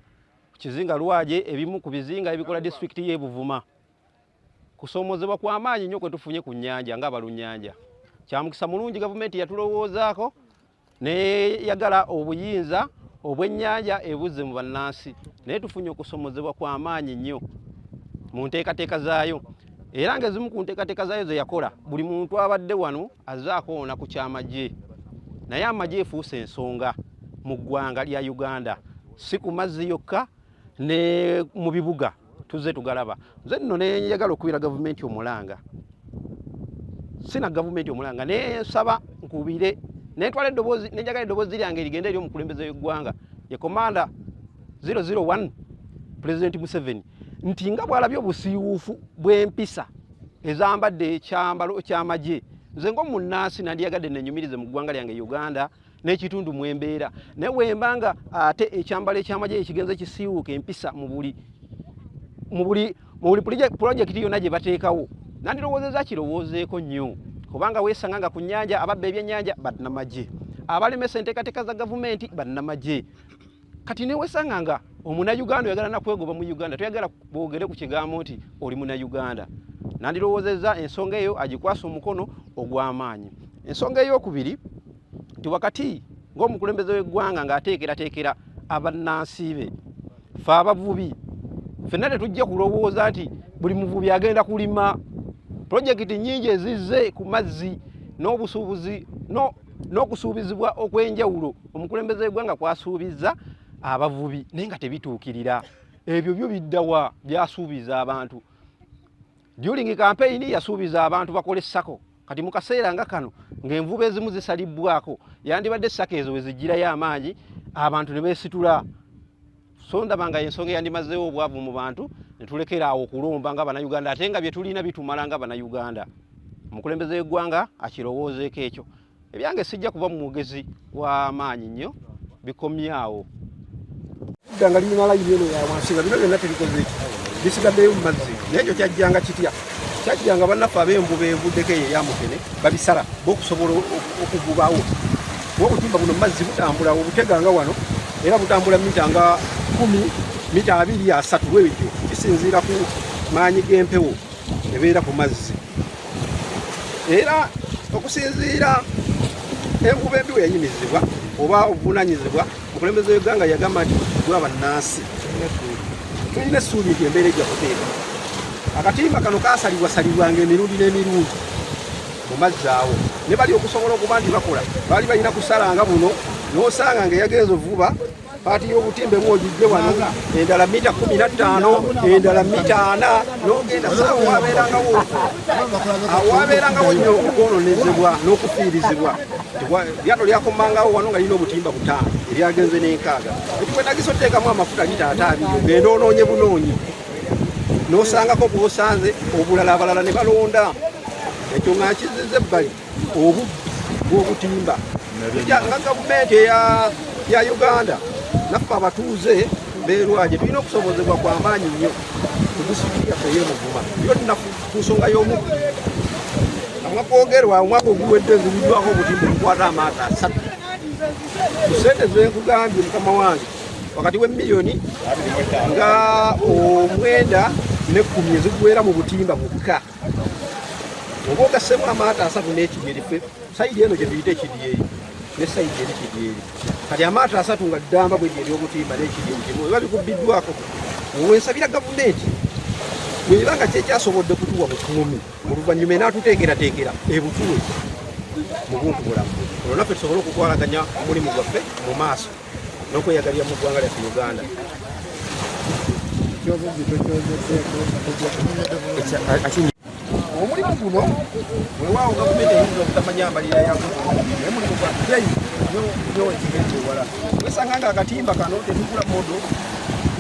ku kizinga Lwaje, ebimu ku bizinga ebikola disitulikiti y'e Buvuma. Kusoomozebwa kwa maanyi nnyo kwe tufunye ku nnyanja ng'abalunnyanja. Kyamukisa mulungi gavumenti yatulowoozaako neyagala obuyinza obw'ennyanja ebuzze mu bannansi, naye tufunye okusomozebwa kwa maanyi nnyo mu nteekateeka zaayo, era ng'ezimu ku nteekateeka zaayo ze yakola buli muntu abadde wano azze akoona ku kyamagye, naye amagye efuuse ensonga mu ggwanga lya Uganda, si ku mazzi yokka ne mu bibuga tuzze tugalaba. Nze nno nenjagala okubira gavumenti omulanga, sina gavumenti omulanga, nensaba nkubire nentwala eddoboozi, nenjagala eddoboozi lyange ligende eri omukulembeze w'eggwanga ye komanda 001 Pulezidenti Museveni, nti nga bw'alabye obusiiwuufu bw'empisa ezambadde ekyambalo ky'amagye, nze ng'omunnansi nandiyagadde nenyumirize mu ggwanga lyange Uganda n'ekitundu mwembeera, naye wemba nga ate ekyambalo eky'amagye ekigenze kisiiwuuka empisa mu buli pulojekiti yonna gye bateekawo, nandirowoozezza kirowoozeeko nnyo, kubanga weesanga nga ku nnyanja ababba ebyennyanja bannamagye, abalemesa enteekateeka za gavumenti bannamagye. Kati newesanga nga omunayuganda oyagala nakwegoba mu Uganda, toyagala boogere ku kigambo nti oli munayuganda. Nandirowoozezza ensonga eyo agikwasa omukono ogw'amaanyi. Ensonga ey'okubiri nti wakati ng'omukulembeze w'eggwanga ng'ateekerateekera abannansi be, ffe abavubi ffenna tetujja kulowooza nti buli muvubi agenda kulima. Pulojekiti nnyingi ezizze ku mazzi n'obusuubuzi n'okusuubizibwa okw'enjawulo omukulembeze w'eggwanga kwasuubizza abavubi, naye nga tebituukirira. Ebyo byo biddawa byasuubiza abantu? During campaign yasuubiza abantu bakole sako. Kati mu kaseera nga kano ng'envuba ezimu zisalibbwako, yandibadde sako ezo we zijjirayo amaanyi abantu ne beesitula. So ndaba nga ensonga eyandimazeewo obwavu mu bantu ne tulekera awo okulomba nga Bannayuganda, ate nga bye tulina bitumala nga Bannayuganda. Omukulembeze w'eggwanga akirowoozeeko ekyo. Ebyange sijja kuba mwogezi wa maanyi nnyo, bikomyawo. Nga lirina layini eno ya wansi, nga bino byonna tebikoze eki bisigaddeyo mu mazzi. Naye ekyo kyajjanga kitya? Kyajjanga bannaffe ab'envuba evuddeko eyo eya mukene babisala bokusobola okuvubawo, kuba obutimba buno mazzi butambula obutega nga wano, era butambula mita nga 10, mita 20, 30 bwebityo, kisinziira ku maanyi g'empewo ebeera ku mazzi. Era okusinziira envuba embi we yayimirizibwa oba obuvunanyizibwa omukulembeze w'eggwanga yagamba nti gwe bannansi tulina essuubi nti embeera ejja kuteeka. Akatimba kano kasalibwasalibwanga emirundi n'emirundi mu mazzi awo ne bali okusobola okuba nti bakola baali balina kusalanga buno n'osanga nga eyagenza ovuba paati y'obutimba emu ogijje wano endala mita 15 endala mita 4 n'ogenda saawa wabeerangawo awabeerangawo nnyo okwononezebwa n'okufiirizibwa. Lyato lyakomangawo wano nga lirina obutimba butaano eryagenze n'enkaaga ekikwetagisa oteekamu amafuta lita ate abiri ogenda onoonye bunoonyi n'osangako bw'osanze obulala abalala ne balonda. Ekyo nga nkizizza ebbali obubbi bw'obutimba nga gavumenti ya Uganda naffe abatuuze beerwaje tulina okusobozebwa kwa maanyi nnyo ku disitulikiti yaffe ey'e Buvuma yo nnafu ku nsonga y'omubbi. Amwakwogerwa omwaka oguwedde nzibiddwako obutimba obukwata amaato asatu ku ssente zenkugambye mukama wange wakati w'emiliyoni nga 9 ne 10 ezigwera mu butimba bukka oba ogassemu amaato asatu n'ekidyeri ffe sayidi eno gye tuyita ekidyeri ne sayidi eri kidyeri kati amaato asatu nga ddamba bwe lyeri obutimba n'ekidyeri kimu biba bikubbiddwako. Wensabira gavumenti bweba nga kyekyasobodde kutuwa bukuumi oluvannyuma enaatuteekerateekera ebutuwe mu buntu bulamu olwo naffe tusobole okukwalaganya omulimu gwaffe mu maaso n'okweyagalira mu ggwanga lyaffe Uganda. Omulimu guno weewaawo gavumenti eyinza obutamanya mbalirira yagwo naye mulimu gwa bbeeyi nnyo nnyo ekigenza ewala. Wesanga nga akatimba kano tetugula modo,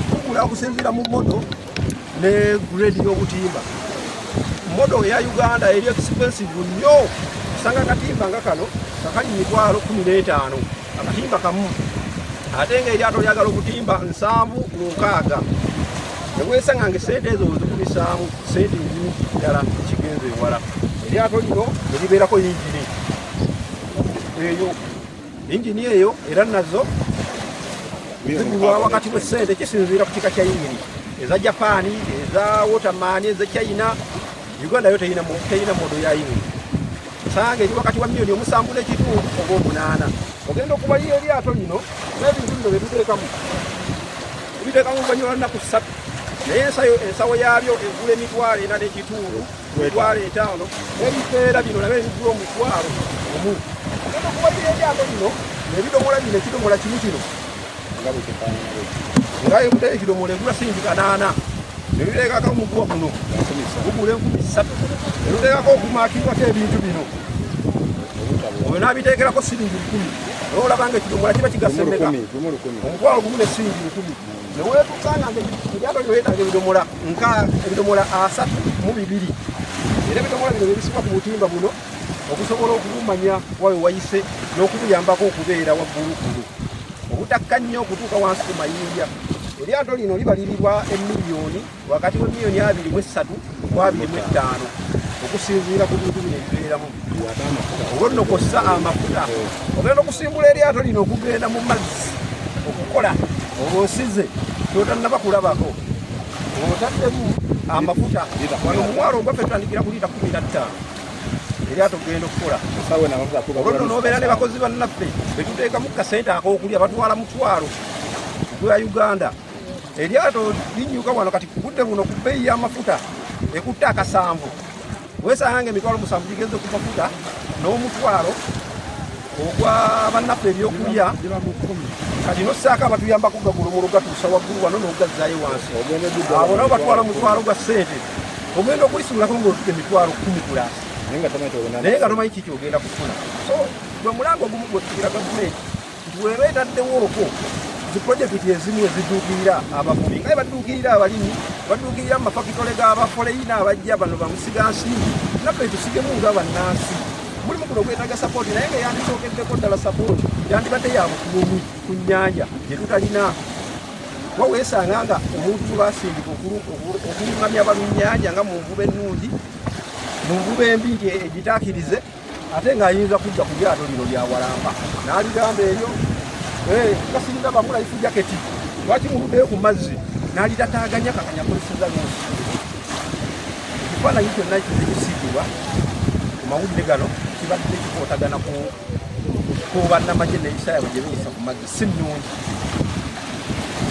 tugula okusinziira mu modo ne grade y'obutimba. Modo eya Uganda eri expensive nnyo, osanga akatimba nga kano nga kali mitwalo 15 akatimba kamu, ate nga eryato lyagala obutimba 76. Newesanga nga esente ezo wezikubisaamu sente nyingi ddala ekigenza ewala. Eryato lino ne libeerako yingini eyo, yingini eyo era nazo zigulwa wakati w'essente kisinziira ku kika kya yingini eza Japaani, eza Waterman, eza China. Uganda yo terina modo ya yingini, osanga eri wakati wa miliyoni 7 n'ekitundu oba 8. Ogenda okubalira eryato lino n'ebintu bino byetuteekamu tubiteekamu oluvannyuma lwa nnaku 3, naye ensawo yaabyo egula emitwalo 4 n'ekitundu, emitwalo 5, n'ebifeera bino nabyo ebigula omutwalo 1. Ogenda okubalira eryato lino ebidomola bino, ekidomola kimu kino nga ebutera ekidomola egula siringi 800, nebiteekako omuguwa guno gugula 3000, neluteekako okumaakibwako ebintu bino oyo n'abiteekerako siringi 1000, olaba nga ekidomola kiba kigasemeka omutwalo 1 ne siringi 1000. Neweetuukanga nga eryato lino lyetaaga ebidomola nka ebidomola 32, era ebidomola bino byebisibwa ku butimba buno okusobola okubumanya wawe wayise n'okubuyambako okubeera wagguluggulu obutakka nnyo okutuuka wansi ku mayinja. Eryato lino libalirirwa emiliyoni wakati wa miliyoni 23 ku 25 okusinziira ku bintu bino ebibeeramu. Olwo nno kw'ossa amafuta ogenda okusimbula eryato lino okugenda mu mazzi okukola oba osize ky'otannaba kulabako otaddemu amafuta. Wano mu mwalo ogwaffe tutandikira ku liita 15 eryato kugenda okukola. Olwo nno n'obeera ne bakozi bannaffe betuteekamu kasente ak'okulya batwala mutwalo gwa Uganda. Eryato linyuka wano kati ku budde buno ku bbeeyi y'amafuta ekutte akasanvu, weesanga nga emitwalo 7 gigenze ku mafuta n'omutwalo ogwa bannaffe ebyokulya, kati nossaako abatuyambako gagulomolo gatuusa waggulu wano n'ogazzaayo wansi, abo nabo batwala mutwalo gwa ssente. Ogenda okulisulako ng'otuka emitwalo 10 kulaasi, naye nga tomanyi kiki ogenda kufuna. So gwe mulango ogumu gwe tugira gavumenti nti bw'eba etaddewo okwo zi pulojekiti ezimu ezidduukirira abavubi nga badduukirira abalimi, badduukirira mu mafakitole g'abafoleyina abajja bano bamusigansimbi, naffe tusigemu nga bannansi. Mulimu guno gwetaaga sapooti, naye nga yandisookeddeko ddala sapooti yandibadde ya bukuumi ku nnyanja gye tutalina. Kuba weesanga nga omuntu gwe basindika okulungamya balunnyanja nga mu nvuba ennungi, mu nvuba embi nti egitaakirize, ate ng'ayinza kujja ku lyato lino lya Walampa n'aligamba eryo gasinga bamu life jacket, lwaki muluddeyo ku mazzi, n'alitataaganya kakanya kozeseza loosi. Ekifaananyi kyonna kize kisiigibwa ku mawulire gano kibadde kikootagana ku ku bannamagye n'eyisa yaabwe gye beeyisa ku mazzi si nnungi.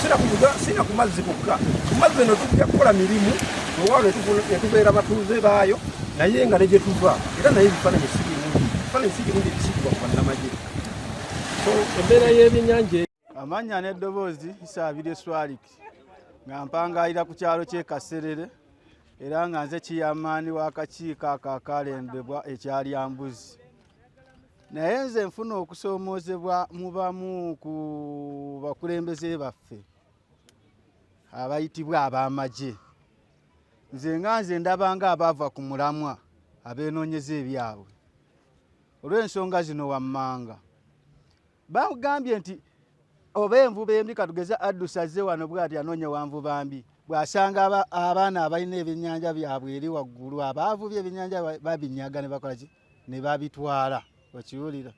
Sina ku mazzi gokka, ku mazzi eno tujja kukola mirimu weewaawo ne tubeera batuuze baayo, naye nga ne gye tuva era naye ebifaananyi si birungi, ebifaananyi si birungi ebisiigibwa ku bannamagye. So embeera y'ebyennyanja. Amannya n'eddoboozi Isaabirye Swalik, nga mpangaalira ku kyalo ky'e Kaserere era nga nze kiyamaani w'akakiiko ako akalembebwa ekyalyambuzi. Naye nze nfuna okusoomoozebwa mu bamu ku bakulembeze baffe abayitibwa ab'amagye. Nze nga nze ndaba nga abaava ku mulamwa abeenoonyeza ebyabwe olw'ensonga zino wammanga. Bagambye nti oba envuba embi, katugeze addusa azze wano bwati anoonya wanvuba mbi, bw'asanga abaana abalina ebyennyanja byabwe eri waggulu, abaavubye ebyennyanja babinyaga ne bakola ki ne babitwala. Okiwulira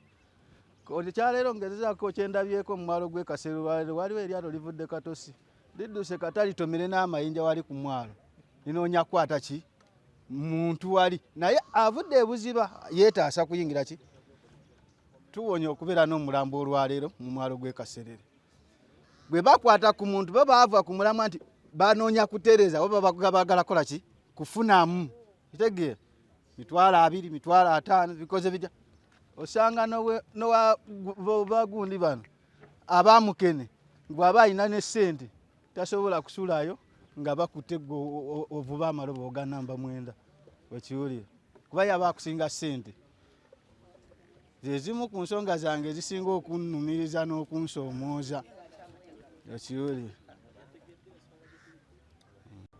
ekyaleero ngezezaako kyendabyeko mu mwalo gw'e Kasero, lwaleero waliwo eryato livudde Katosi lidduse kata litomere n'amayinja wali ku mwalo linoonya kukwata ki muntu wali, naye avudde ebuziba yeetaasa kuyingira ki. Tuwonye okubeera n'omulambo olwaleero mu mwalo gw'e Kaserere. Bwe bakwata ku muntu bo baava ku mulamwa nti banoonya kutereeza oba baagala kukola ki kufunamu, kitegeera 20,000 50,000 bikoze bitya, osanga nowabagundi bano abamukene bw'aba alina ne ssente tasobola kusulayo nga bakutte gwe ovuba amalobo oga namba 9, okiwulira, kuba yaba akusinga ssente. Zezimu ku nsonga zange ezisinga okunnumiriza n'okunsoomooza, okiwulira.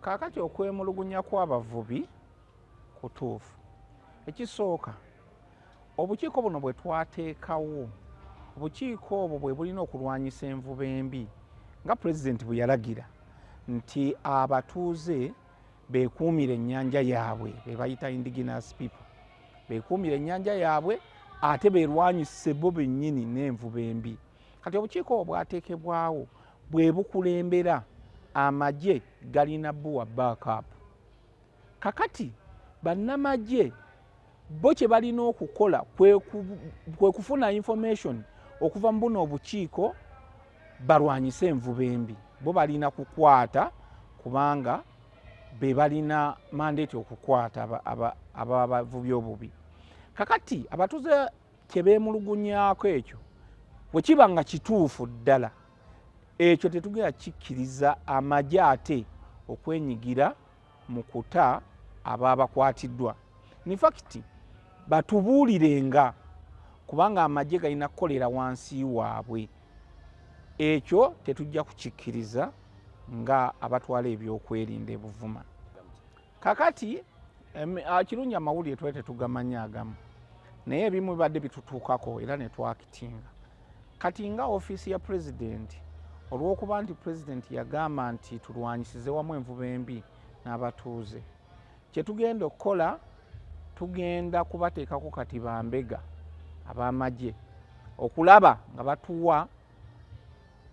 Kaakati okwemulugunya kw'abavubi kutuufu. Ekisooka, obukiiko buno bwe twateekawo, obukiiko obwo bwe bulina okulwanyisa envuba embi nga pulezidenti bwe yalagira nti abatuuze beekuumire ennyanja yaabwe, be bayita indigenous people, beekuumire ennyanja yaabwe ate beerwanyise bo bennyini n'envuba embi. Kati obukiiko obwo bwateekebwawo bwe bukulembera amagye galina buwa backup. Kakati bannamagye bo kye balina okukola kwe kufuna information okuva mu buno obukiiko balwanyise envuba embi. Bo balina kukwata kubanga be balina mandate okukwata abavubi obubi. Kakati abatuuze kye beemulugunyaako ekyo bwe kiba nga kituufu ddala, ekyo tetugenda kikkiriza amagye ate okwenyigira mu kuta ababakwatiddwa. In fact batubuulirenga, kubanga amagye galina kukolera wansi waabwe. Ekyo tetujja kukikkiriza nga abatwala ebyokwerinda e Buvuma. Kakati kirungi amawulire twali tetugamanyi agamu, naye ebimu bibadde bitutuukako era ne twakitinga. Kati nga ofiisi ya pulezidenti, olw'okuba nti pulezidenti yagamba nti tulwanyisize wamu envuba embi n'abatuuze, kye tugenda okukola tugenda kubateekako kati bambega ab'amagye okulaba nga batuwa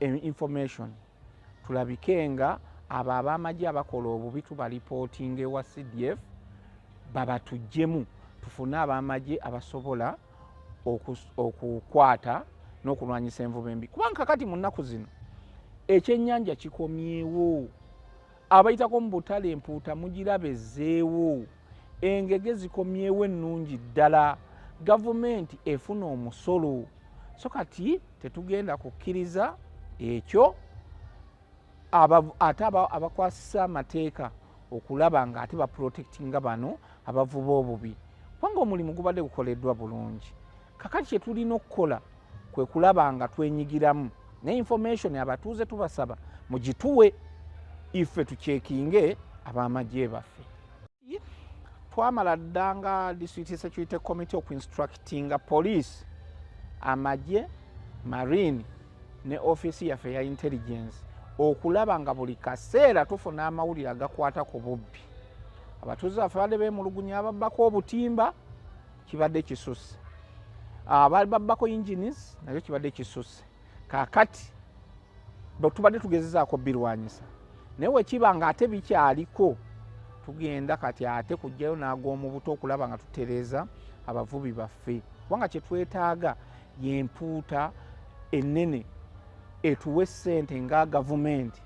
information, tulabike nga abo ab'amagye abakola obubi tubalipootinga ewa CDF babatuggyemu, tufune ab'amagye abasobola okukwata n'okulwanyisa envuba embi. Kubanga kakati mu nnaku zino ekyennyanja kikomyewo, abayitako mu butale empuuta mugiraba ezzeewo, engege zikomyewo ennungi ddala, gavumenti efuna omusolo. So kati tetugenda kukkiriza ekyo, ate abakwasisa amateeka okulaba nga ate baprotectinga bano abavuba obubi, kubanga omulimu gubadde gukoleddwa bulungi. Kakati kye tulina okukola kwe kulaba nga twenyigiramu ne information abatuuze tubasaba mugituwe ife tucekinge ab'amagye baffe. Twamala dda nga district security committee okuinstructinga police, amagye, marine ne ofiisi yaffe eya intelligence okulaba nga buli kaseera tufuna amawulire agakwata ku bubbi. Abatuuze baffe badde beemulugunya ababbako obutimba, kibadde kisusse, ababbako engines nakyo kibadde kisusse. Kaakati tubadde tugezezaako birwanyisa, naye wekiba nga ate bikyaliko tugenda kati ate kujjayo n'ag'omu buto okulaba nga tutereeza abavubi baffe, kubanga kye twetaaga Y'empuuta ennene etuwa essente nga gavumenti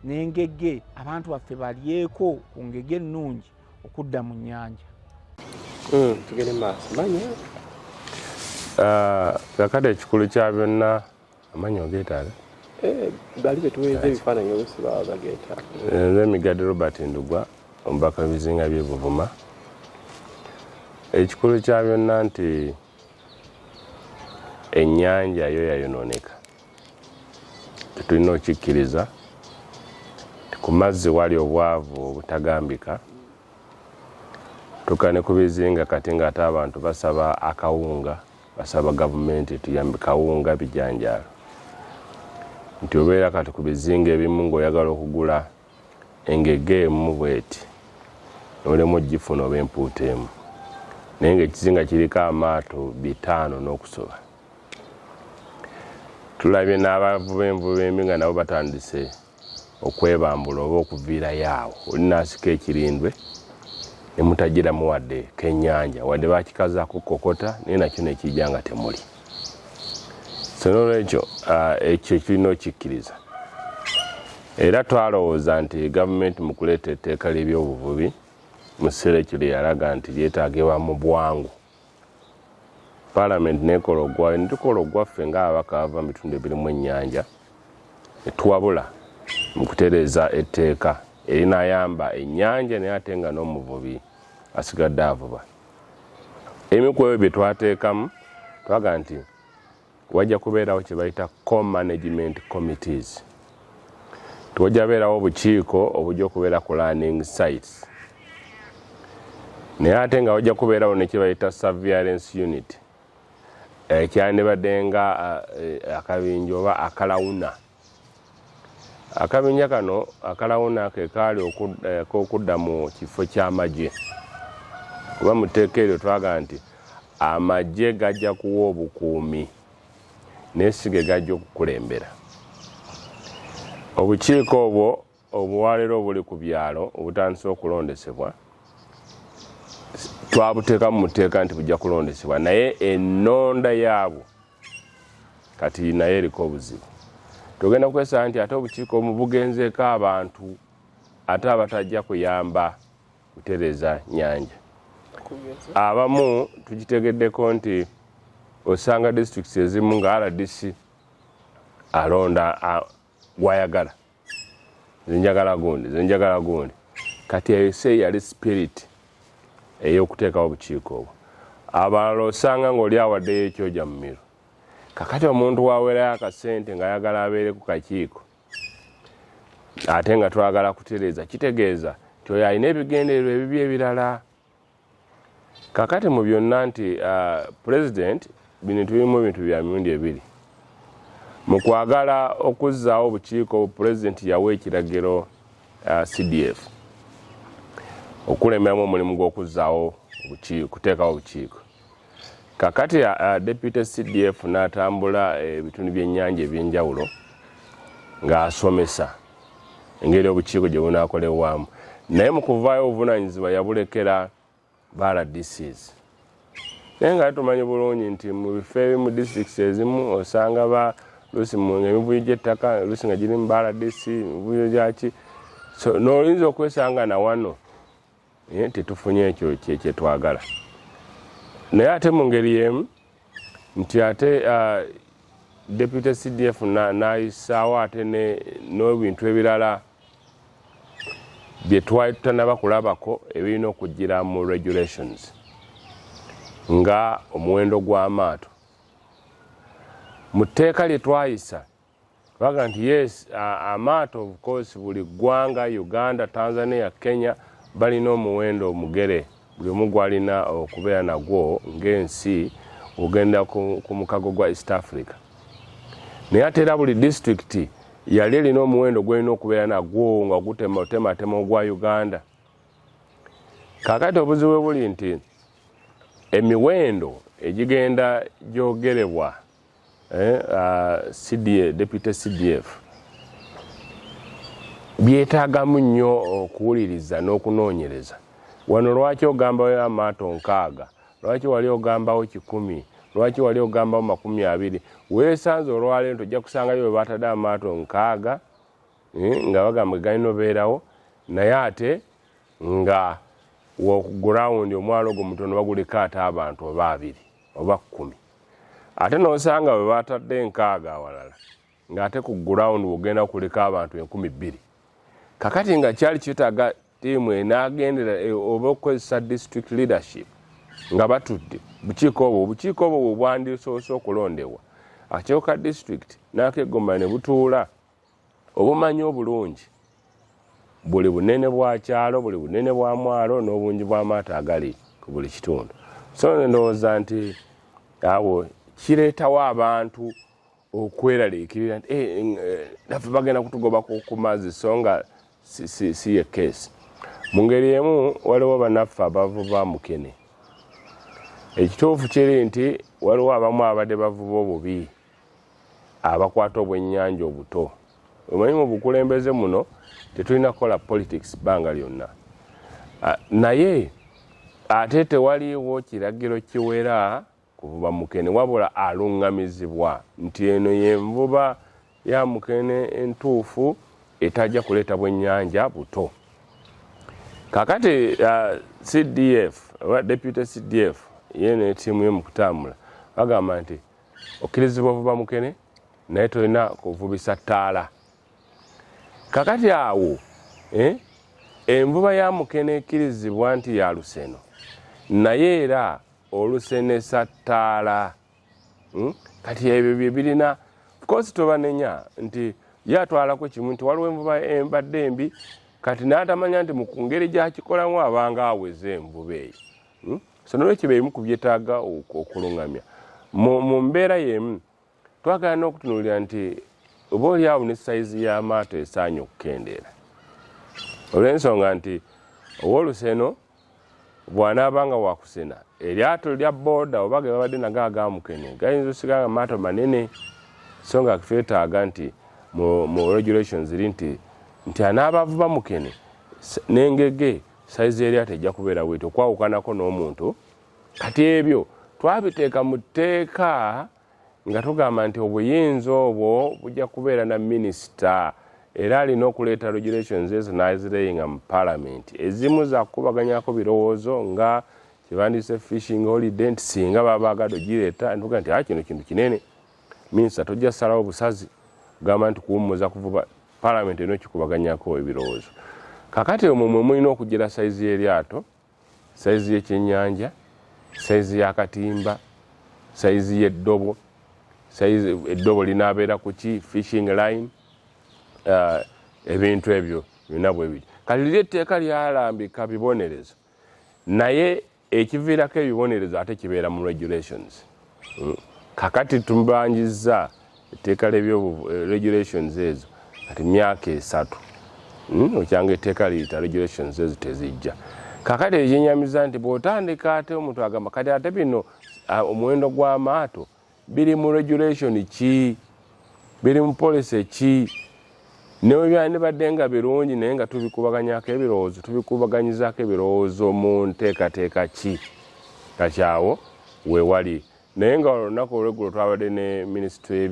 n'engege, abantu baffe balyeko ku ngege ennungi okudda mu nnyanja. Tugende maaso manya. Kakati ekikulu kya byonna, amannya ogeetaaga? Eh, bali betuweereza ebifaananyi oluusi baba bageetaaga. Nze Migadde Robert Ndugwa, omubaka w'ebizinga by'e Buvuma. Ekikulu kya byonna nti ennyanja yo yayonooneka, tetulina okikkiriza nti ku mazzi wali obwavu obutagambika. Tuka ne ku bizinga kati ng'ate abantu basaba akawunga, basaba gavumenti etuyambe kawunga, bijanjaalo, nti obeera kati ku bizinga ebimu ng'oyagala okugula engege emu bweti nolemu ogifuna oba empuuta emu, naye ng'ekizinga kiriko amaato 500 n'okusoba. Tulabye n'abavuba envuba embi nga nabo batandise okwebambula oba okuviirayo awo, oli n'asika ekirindwe ne mutagiramu wadde kennyanja, wadde bakikazaako kokota, naye nakyo nekijja nga temuli. So nolwekyo ekyo kirina okikkiriza. Era twalowooza nti gavumenti mu kuleeta etteeka ly'ebyobuvubi mu kiseera ekyo lye yalaga nti lyetaagibwa mu bwangu, Paalamenti nekola ogwayo, netukola ogwaffe ng'ababaka bava mu bitundu ebirimu ennyanja, netuwabula mu kutereeza etteeka erinayamba ennyanja, naye ate nga n'omuvubi asigadde avuba. Ebimu ku ebyo bye twateekamu, twaga nti wajja kubeerawo kye bayita co-management committees, tiwajja beerawo obukiiko obujja okubeera ku landing sites, naye ate nga wajja kubeerawo ne kye bayita surveillance unit, ekyandibadde nga akabinja oba akalawuna. Akabinja kano akalawuna ke kaali k'okudda mu kifo ky'amagye, kuba mu tteeka eryo twaga nti amagye gajja kuwa obukuumi naye si ge gajja okukulembera. Obukiiko obwo obuwaleero obuli ku byalo obutandise okulondesebwa, twabuteekamu mu tteeka nti bujja kulondesebwa, naye ennonda yaabwo kati naye eriko obuzibu. Tugenda kwesaba nti ate obukiiko omu bugenzeeko abantu ate abatajja kuyamba kutereeza nnyanja. Abamu tukitegeddeko nti osanga disitulikiti ezimu nga RDC alonda gwayagala, nze njagala gundi, nze njagala gundi. Kati eyo si yali spirit ey'okuteekawo obukiiko obwo. Abalala osanga ng'oli awaddeyo ekyoja mu miro. Kakati omuntu waweerayo akasente ng'ayagala abeere ku kakiiko, ate nga twagala kutereeza, kitegeeza nti oyo alina ebigendererwa ebibi ebirala. Kakati mu byonna nti president, bino tubirimu ebintu bya mirundi ebiri. Mu kwagala okuzzaawo obukiiko, president yawa ekiragiro CDF okukulemberamu omulimu gw'okuzzaawo obukiiko, kuteekawo obukiiko. Kakati deputy CDF n'atambula ebitundu by'ennyanja ebyenjawulo ng'asomesa engeri obukiiko gye bunaakolebwamu, naye mu kuvaayo obuvunaanyizibwa yabulekera ba RDCs. Naye nga tumanyi bulungi nti mu bifo ebimu, districts ezimu, osanga ba lusi mu emivuyo gy'ettaka, lusi nga giri mu ba RDC, emivuyo gyaki, so n'oyinza okwesanga na wano tetufunye ekyo kyetwagala. Naye ate mu ngeri y'emu nti ate deputy CDF n'ayisaawo ate n'ebintu ebirala bye twali tutanaba kulabako ebirina okugira mu regulations, nga omuwendo gw'amaato. Mu tteeka lye twayisa baga nti yes, amaato of course buli ggwanga, Uganda, Tanzania, Kenya, balina omuwendo omugere buli omu gwalina okubeera nagwo ng'ensi ogenda ku mukago gwa East Africa, naye ate era buli disitulikiti yali erina omuwendo gw'erina okubeera nagwo nga gutema otematema ogwa Uganda. Kaakati obuzibu bwe buli nti emiwendo egigenda gyogerebwa CDA, deputy CDF, byetaagamu nnyo okuwuliriza n'okunoonyereza. Wano lwaki ogambayo amaato 60? Lwaki wali ogambawo 100? Lwaki wali ogambamu 20? Weesanze olwaleero nti ojja kusangayo we batadde amaato 60, nga bagamba galina obeerawo, naye ate nga wokugurawundi omwalo ogwo mutono, baguliko ate abantu oba 20 oba 10. Ate n'osanga bwe batadde 60 awalala, ng'ate ku gurawundi wogenda kuliko abantu 2000. Kakati nga kyali kyetaaga ttiimu enaagendera oba okukozesa district leadership nga batudde bukiiko obwo. Obukiiko obwo bwe bwandisoose okulondebwa, akakiiko ka district n'akegomba ne butuula, obumanyi obulungi buli bunene bwa kyalo, buli bunene bwa mwalo n'obungi bw'amaato agali ku buli kitundu. So ndowooza nti awo kireetawo abantu okweraliikirira nti naffe bagenda kutugobako ku mazzi, so nga si ye case. Mu ngeri emu, waliwo bannaffe abavuba mukene. Ekituufu kiri nti waliwo abamu abadde bavuba obubi, abakwata obwennyanja obuto. Omanyi mu bukulembeze muno tetulina kukola politics bbanga lyonna, naye ate tewaliiwo kiragiro kiwera kuvuba mukene, wabula aluŋŋamizibwa nti eno yenvuba ya mukene entuufu etajja kuleeta bwennyanja buto. Kakati CDF oba deputy CDF ye ne ttiimu ye mu kutambula bagamba nti okkirizibwa ovuba mukene, naye tolina kuvubisa ttaala. Kakati awo envuba ya mukene ekkirizibwa nti ya luseno, naye era olusenesa ttaala. Kati ebyo bye birina. Of course tobanenya nti ye atwalako kimu nti waliwo envuba embadde embi, kati n'atamanya nti mu ngeri gyakikolamu abanga aweze envuba eyo. So nolwekyo byerimu ku byetaaga okuluŋŋamya mu mbeera y'emu. Twagala n'okutunuulira nti oba oli awo ne sayizi y'amaato esaanye okukendeera, olw'ensonga nti ow'oluseno bw'anaaba nga wakusena eryato lya booda oba ge babadde nago agamukene gayinza osigala nga maato manene, so nga twetaaga nti mu regulations ziri nti anaaba avuba mukene n'engege, sayizi y'eryato ejja kubeera bweti okwawukanako n'omuntu. Kati ebyo twabiteeka mu tteeka nga tugamba nti obuyinza obwo bujja kubeera na minisita, era alina okuleeta regulations ezo n'azireyinga mu parliament. Ezimu zakukubaganyako birowoozo, nga kyebandiise fishing holiday, nti singa baba bagadde ogireeta, ntuga nti kino kintu kinene, minisita tojja ssalawo busazi kugamba nti kuwummuza kuvuba, parliament erina okikubaganyako ebirowoozo. Kakati omwo mwe mulina okugira sayizi y'eryato, sayizi y'ekyennyanja, sayizi y'akatimba, sayizi y'eddobo, sayizi eddobo linaabeera ku ki, fishing line, ebintu ebyo byonna bwe bityo. Kati liri etteeka lyalambika bibonerezo, naye ekiviirako ebibonerezo ate kibeera mu regulations. Kakati tumbanjizza etteeka ly'ebyo regulations ezo kati myaka 3, okyanga etteeka liyita, regulations ezo tezijja. Kakati ekinyamiza nti bw'otandika ate omuntu agamba kati ate bino omuwendo gw'amaato biri mu regulation ki, biri mu policy ki? Nebyandibadde nga birungi, naye nga tubikubaganyako ebirowoozo, tubikubaganyizaako ebirowoozo mu nteekateeka ki? Kati awo wewali. Naye nga olunaku olweggulo twabadde ne minisitule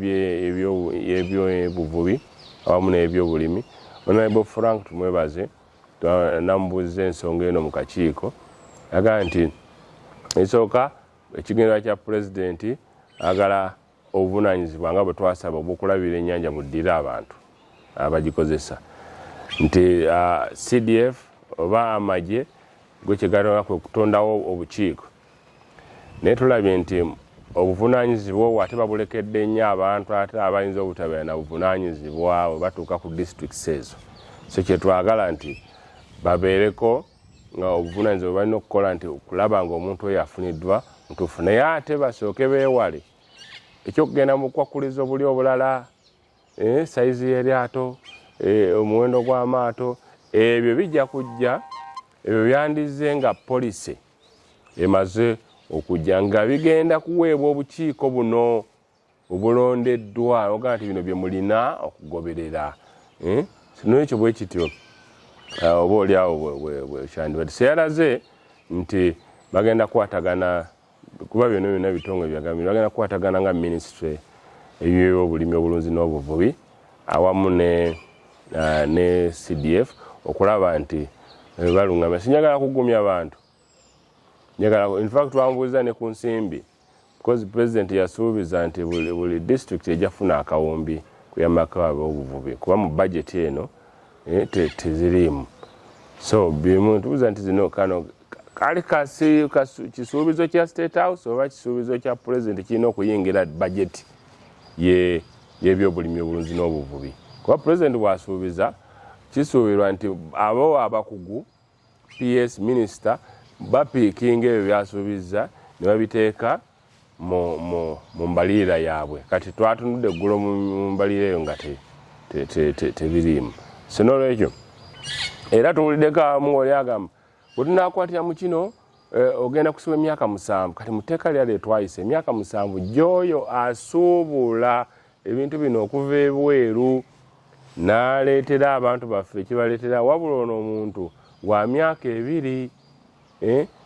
y'ebyobuvubi awamu n'ebyobulimi, Honorable Frank Tumwebaze, namubuuziza ensonga eno mu kakiiko. Agamba nti esooka ekigendererwa kya pulezidenti agala obuvunaanyizibwa nga bwe twasaba obw'okulabirira ennyanja buddire abantu abagikozesa, nti CDF oba amagye gwe kyegatonda kwe kutondawo obukiiko, naye tulabye nti obuvunaanyizibwa obwo ate babulekedde nnyo abantu ate abayinza obutabeera na buvunaanyizibwa bwe batuuka ku districts ezo. So kyetwagala nti babeereko nga obuvunaanyizibwa balina okukola nti okulaba nga omuntu oyo afuniddwa mutuufu, naye ate basooke beewale ekyokugenda mu bukwakulizo buli obulala, sayizi y'eryato, omuwendo gw'amaato, ebyo bijja kujja. Ebyo byandizze nga policy emaze okujja, nga bigenda kuweebwa obukiiko buno obulondeddwa, ogamba nti bino bye mulina okugoberera. Nolwekyo bwe kityo oba oli awo kyandibadde seyalaze nti bagenda kukwatagana kuba byonna byonna bitongole bya gavumenti, bagenda kukwatagana nga minisitule ebyobulimi, obulunzi n'obuvubi awamu ne CDF okulaba nti balungamya. Sinjagala kugumya abantu, njagala, in fact twambuuza ne ku nsimbi, because president yasuubiza nti buli district ejja kufuna akawumbi kuyambako ab'obuvubi, kuba mu budget eno teziriimu. So bimu tubuuza nti zino kano kali kisuubizo kya State House oba kisuubizo kya president kirina okuyingira budget y'ebyobulimi, obulunzi n'obuvubi, kuba president bw'asuubiza kisuubirwa nti abo abakugu, PS, minister, bapiikinga ebyo byasuubiza ne babiteeka mu mbalirira yaabwe. Kati twatunudde eggulo mu mbalirira eyo nga tebiriimu. So nolwekyo era tuwuliddeko abamu oli agamba bwe tunakwatira mu kino, ogenda kusiba emyaka 7. Kati mu tteeka lyali etwayisa emyaka 7 gy'oyo asuubula ebintu bino okuva ebweru n'aleetera abantu baffe ekibaleetera. Wabula ono omuntu wa myaka 2,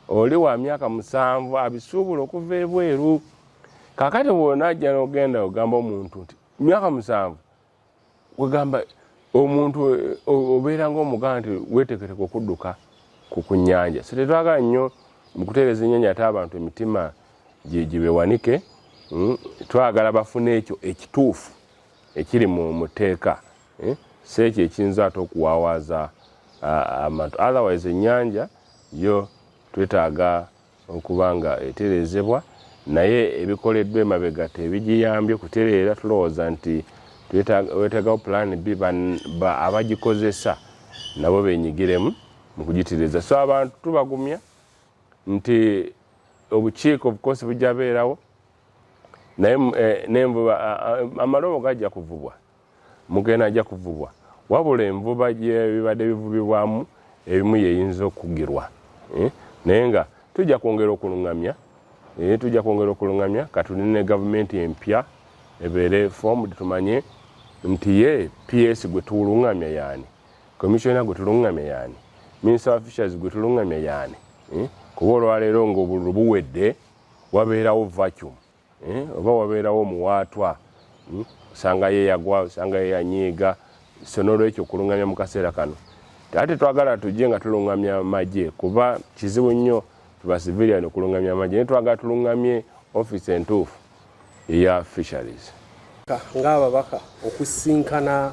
oli wa myaka 7 abisuubula okuva ebweru. Kakati bw'onajja n'ogenda ogamba omuntu nti myaka 7, wegamba omuntu obeera ng'omugamba nti weeteeketeeka okudduka ku nnyanja. So tetwagala nnyo mu kutereeza ennyanja ate abantu emitima gibewanike. Twagala bafune ekyo ekituufu ekiri mu tteeka, si ekyo ekiyinza ate okuwaawaaza abantu. Otherwise ennyanja yo twetaaga okuba nga etereezebwa, naye ebikoleddwa emabega tebigiyambye kutereera. Tulowooza nti weetaagawo plan B, abagikozesa nabo benyigiremu mu kugitereeza. So abantu tubagumya nti obukiiko of course bujja beerawo, naye n'envuba, amalobo gajja kuvubwa, mugenda ajja kuvubwa, wabula envuba gyebibadde bivubibwamu ebimu yeyinza okugirwa, naye nga tujja kwongera okulungamya, tujja kwongera okulungamya. Katulina ne gavumenti empya ebeere formed, tumanye nti ye PS gwe tuwulungamya yaani, commissioner gwe tulungamya yaani, minister of fisheries gwe tulungamya yaani, kuba olwaleero ng'obululu buwedde wabeerawo vacuum, oba wabeerawo omuwaatwa, osanga ye yagwa, osanga ye yanyiiga. So nolwekyo okulungamya mu kaseera kano ate twagala tujje nga tulungamya magye, kuba kizibu nnyo tuba civilian okulungamya amagye, naye twagala tulungamye office entuufu eya fisheries. Ng'ababaka okusinkana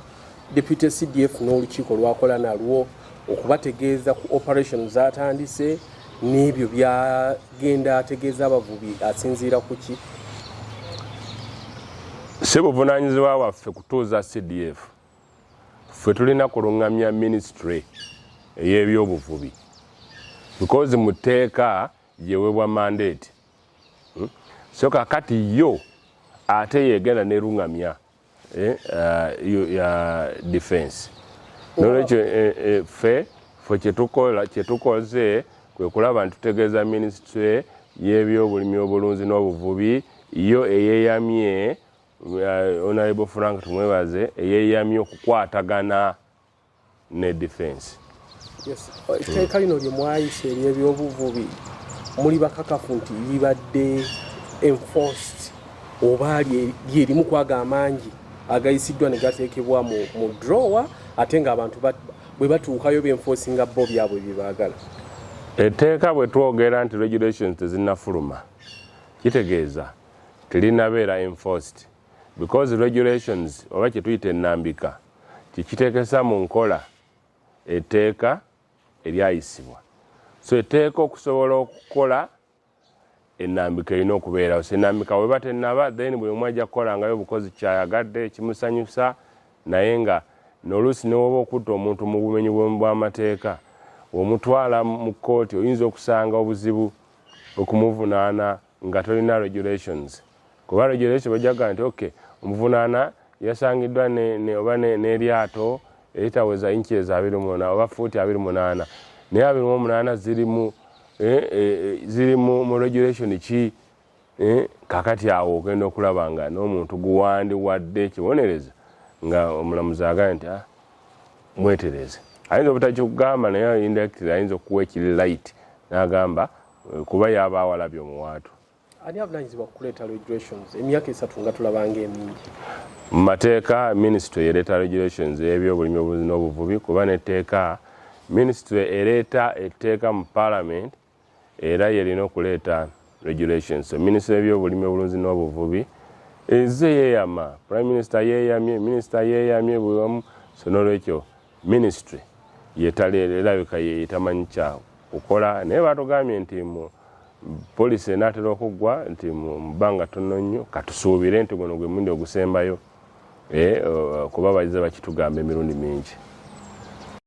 deputy CDF n'olukiiko lwakola nalwo okubategeeza ku operation zatandise n'ebyo byagenda ategeeza abavubi, asinziira ku ki? Si buvunaanyizibwa bwaffe kutuuza CDF. Ffe tulina kulungamya ministry ey'ebyobuvubi, because mu tteeka yewebwa mandate. So kakati yo ate yegenda nerungamya ya defense. Nolwekyo ffe kyetukoze kwe kulaba nti tutegeeza minisitule y'ebyobulimi, obulunzi n'obuvubi, yo eyeyamye, Honorable Frank Tumwebaze eyeyamye okukwatagana ne defense. Yes, etteeka lino lye mwayise ery'ebyobuvubi, muli bakakafu nti libadde enforced oba lyerimu kwaga amangi agayisiddwa ne gateekebwa mu drawer, ate ng'abantu bwe batuukayo benforcinga bo byabwe bye baagala? Etteeka bwe twogera nti regulations tezinnafuluma, kitegeeza terinabeera enforced, because regulations oba kyetuyita ennambika kikiteekesa mu nkola etteeka eryayisibwa. So etteeka okusobola okukola, ennambika erina okubeerawo. So ennambika weba tennaba, then buli omu ajja kukolangayo obukozi kyayagadde kimusanyusa. Naye nga noluusi newoba okutta omuntu mu bumenyi bw'amateeka, omutwala mu kkooti, oyinza okusanga obuzibu okumuvunaana nga tolina regulations, kuba regulation bajja kugamba nti ok, omuvunaana yasangiddwa oba n'eryato eritaweza inches 28 oba fuuti 28, naye 28 ziri mu regulation ki? Kakati awo ogenda okulaba nga n'omuntu guwandiwadde ekibonerezo nga omulamuzi agambye nti, "Ah, mwetereze." Ayinza obutakikugamba, naye indirectly ayinza okuwa ekiri light n'agamba, kuba yaba awalabye omuwaatu. Ani avunanyizibwa kukuleeta regulations emyaka 3 nga tulabanga emingi? Mu mateeka minisitule ereeta regulations ey'ebyobulimi obulunzi n'obuvubi, kuba netteeka minisitule ereeta etteeka mu parliament era yerina okuleeta regulations. So minisitule y'ebyobulimi obulunzi n'obuvubi ezze yeeyama, prime minister yeeyamye, minisita yeeyamye buli wamu. So n'olwekyo ministry erabika yetamanyi kya kukola, naye batugambye nti mu policy enaatera okuggwa nti mu bbanga ttono nnyo. Katusuubire nti guno gwe mulundi ogusembayo, kuba bazze bakitugamba emirundi mingi.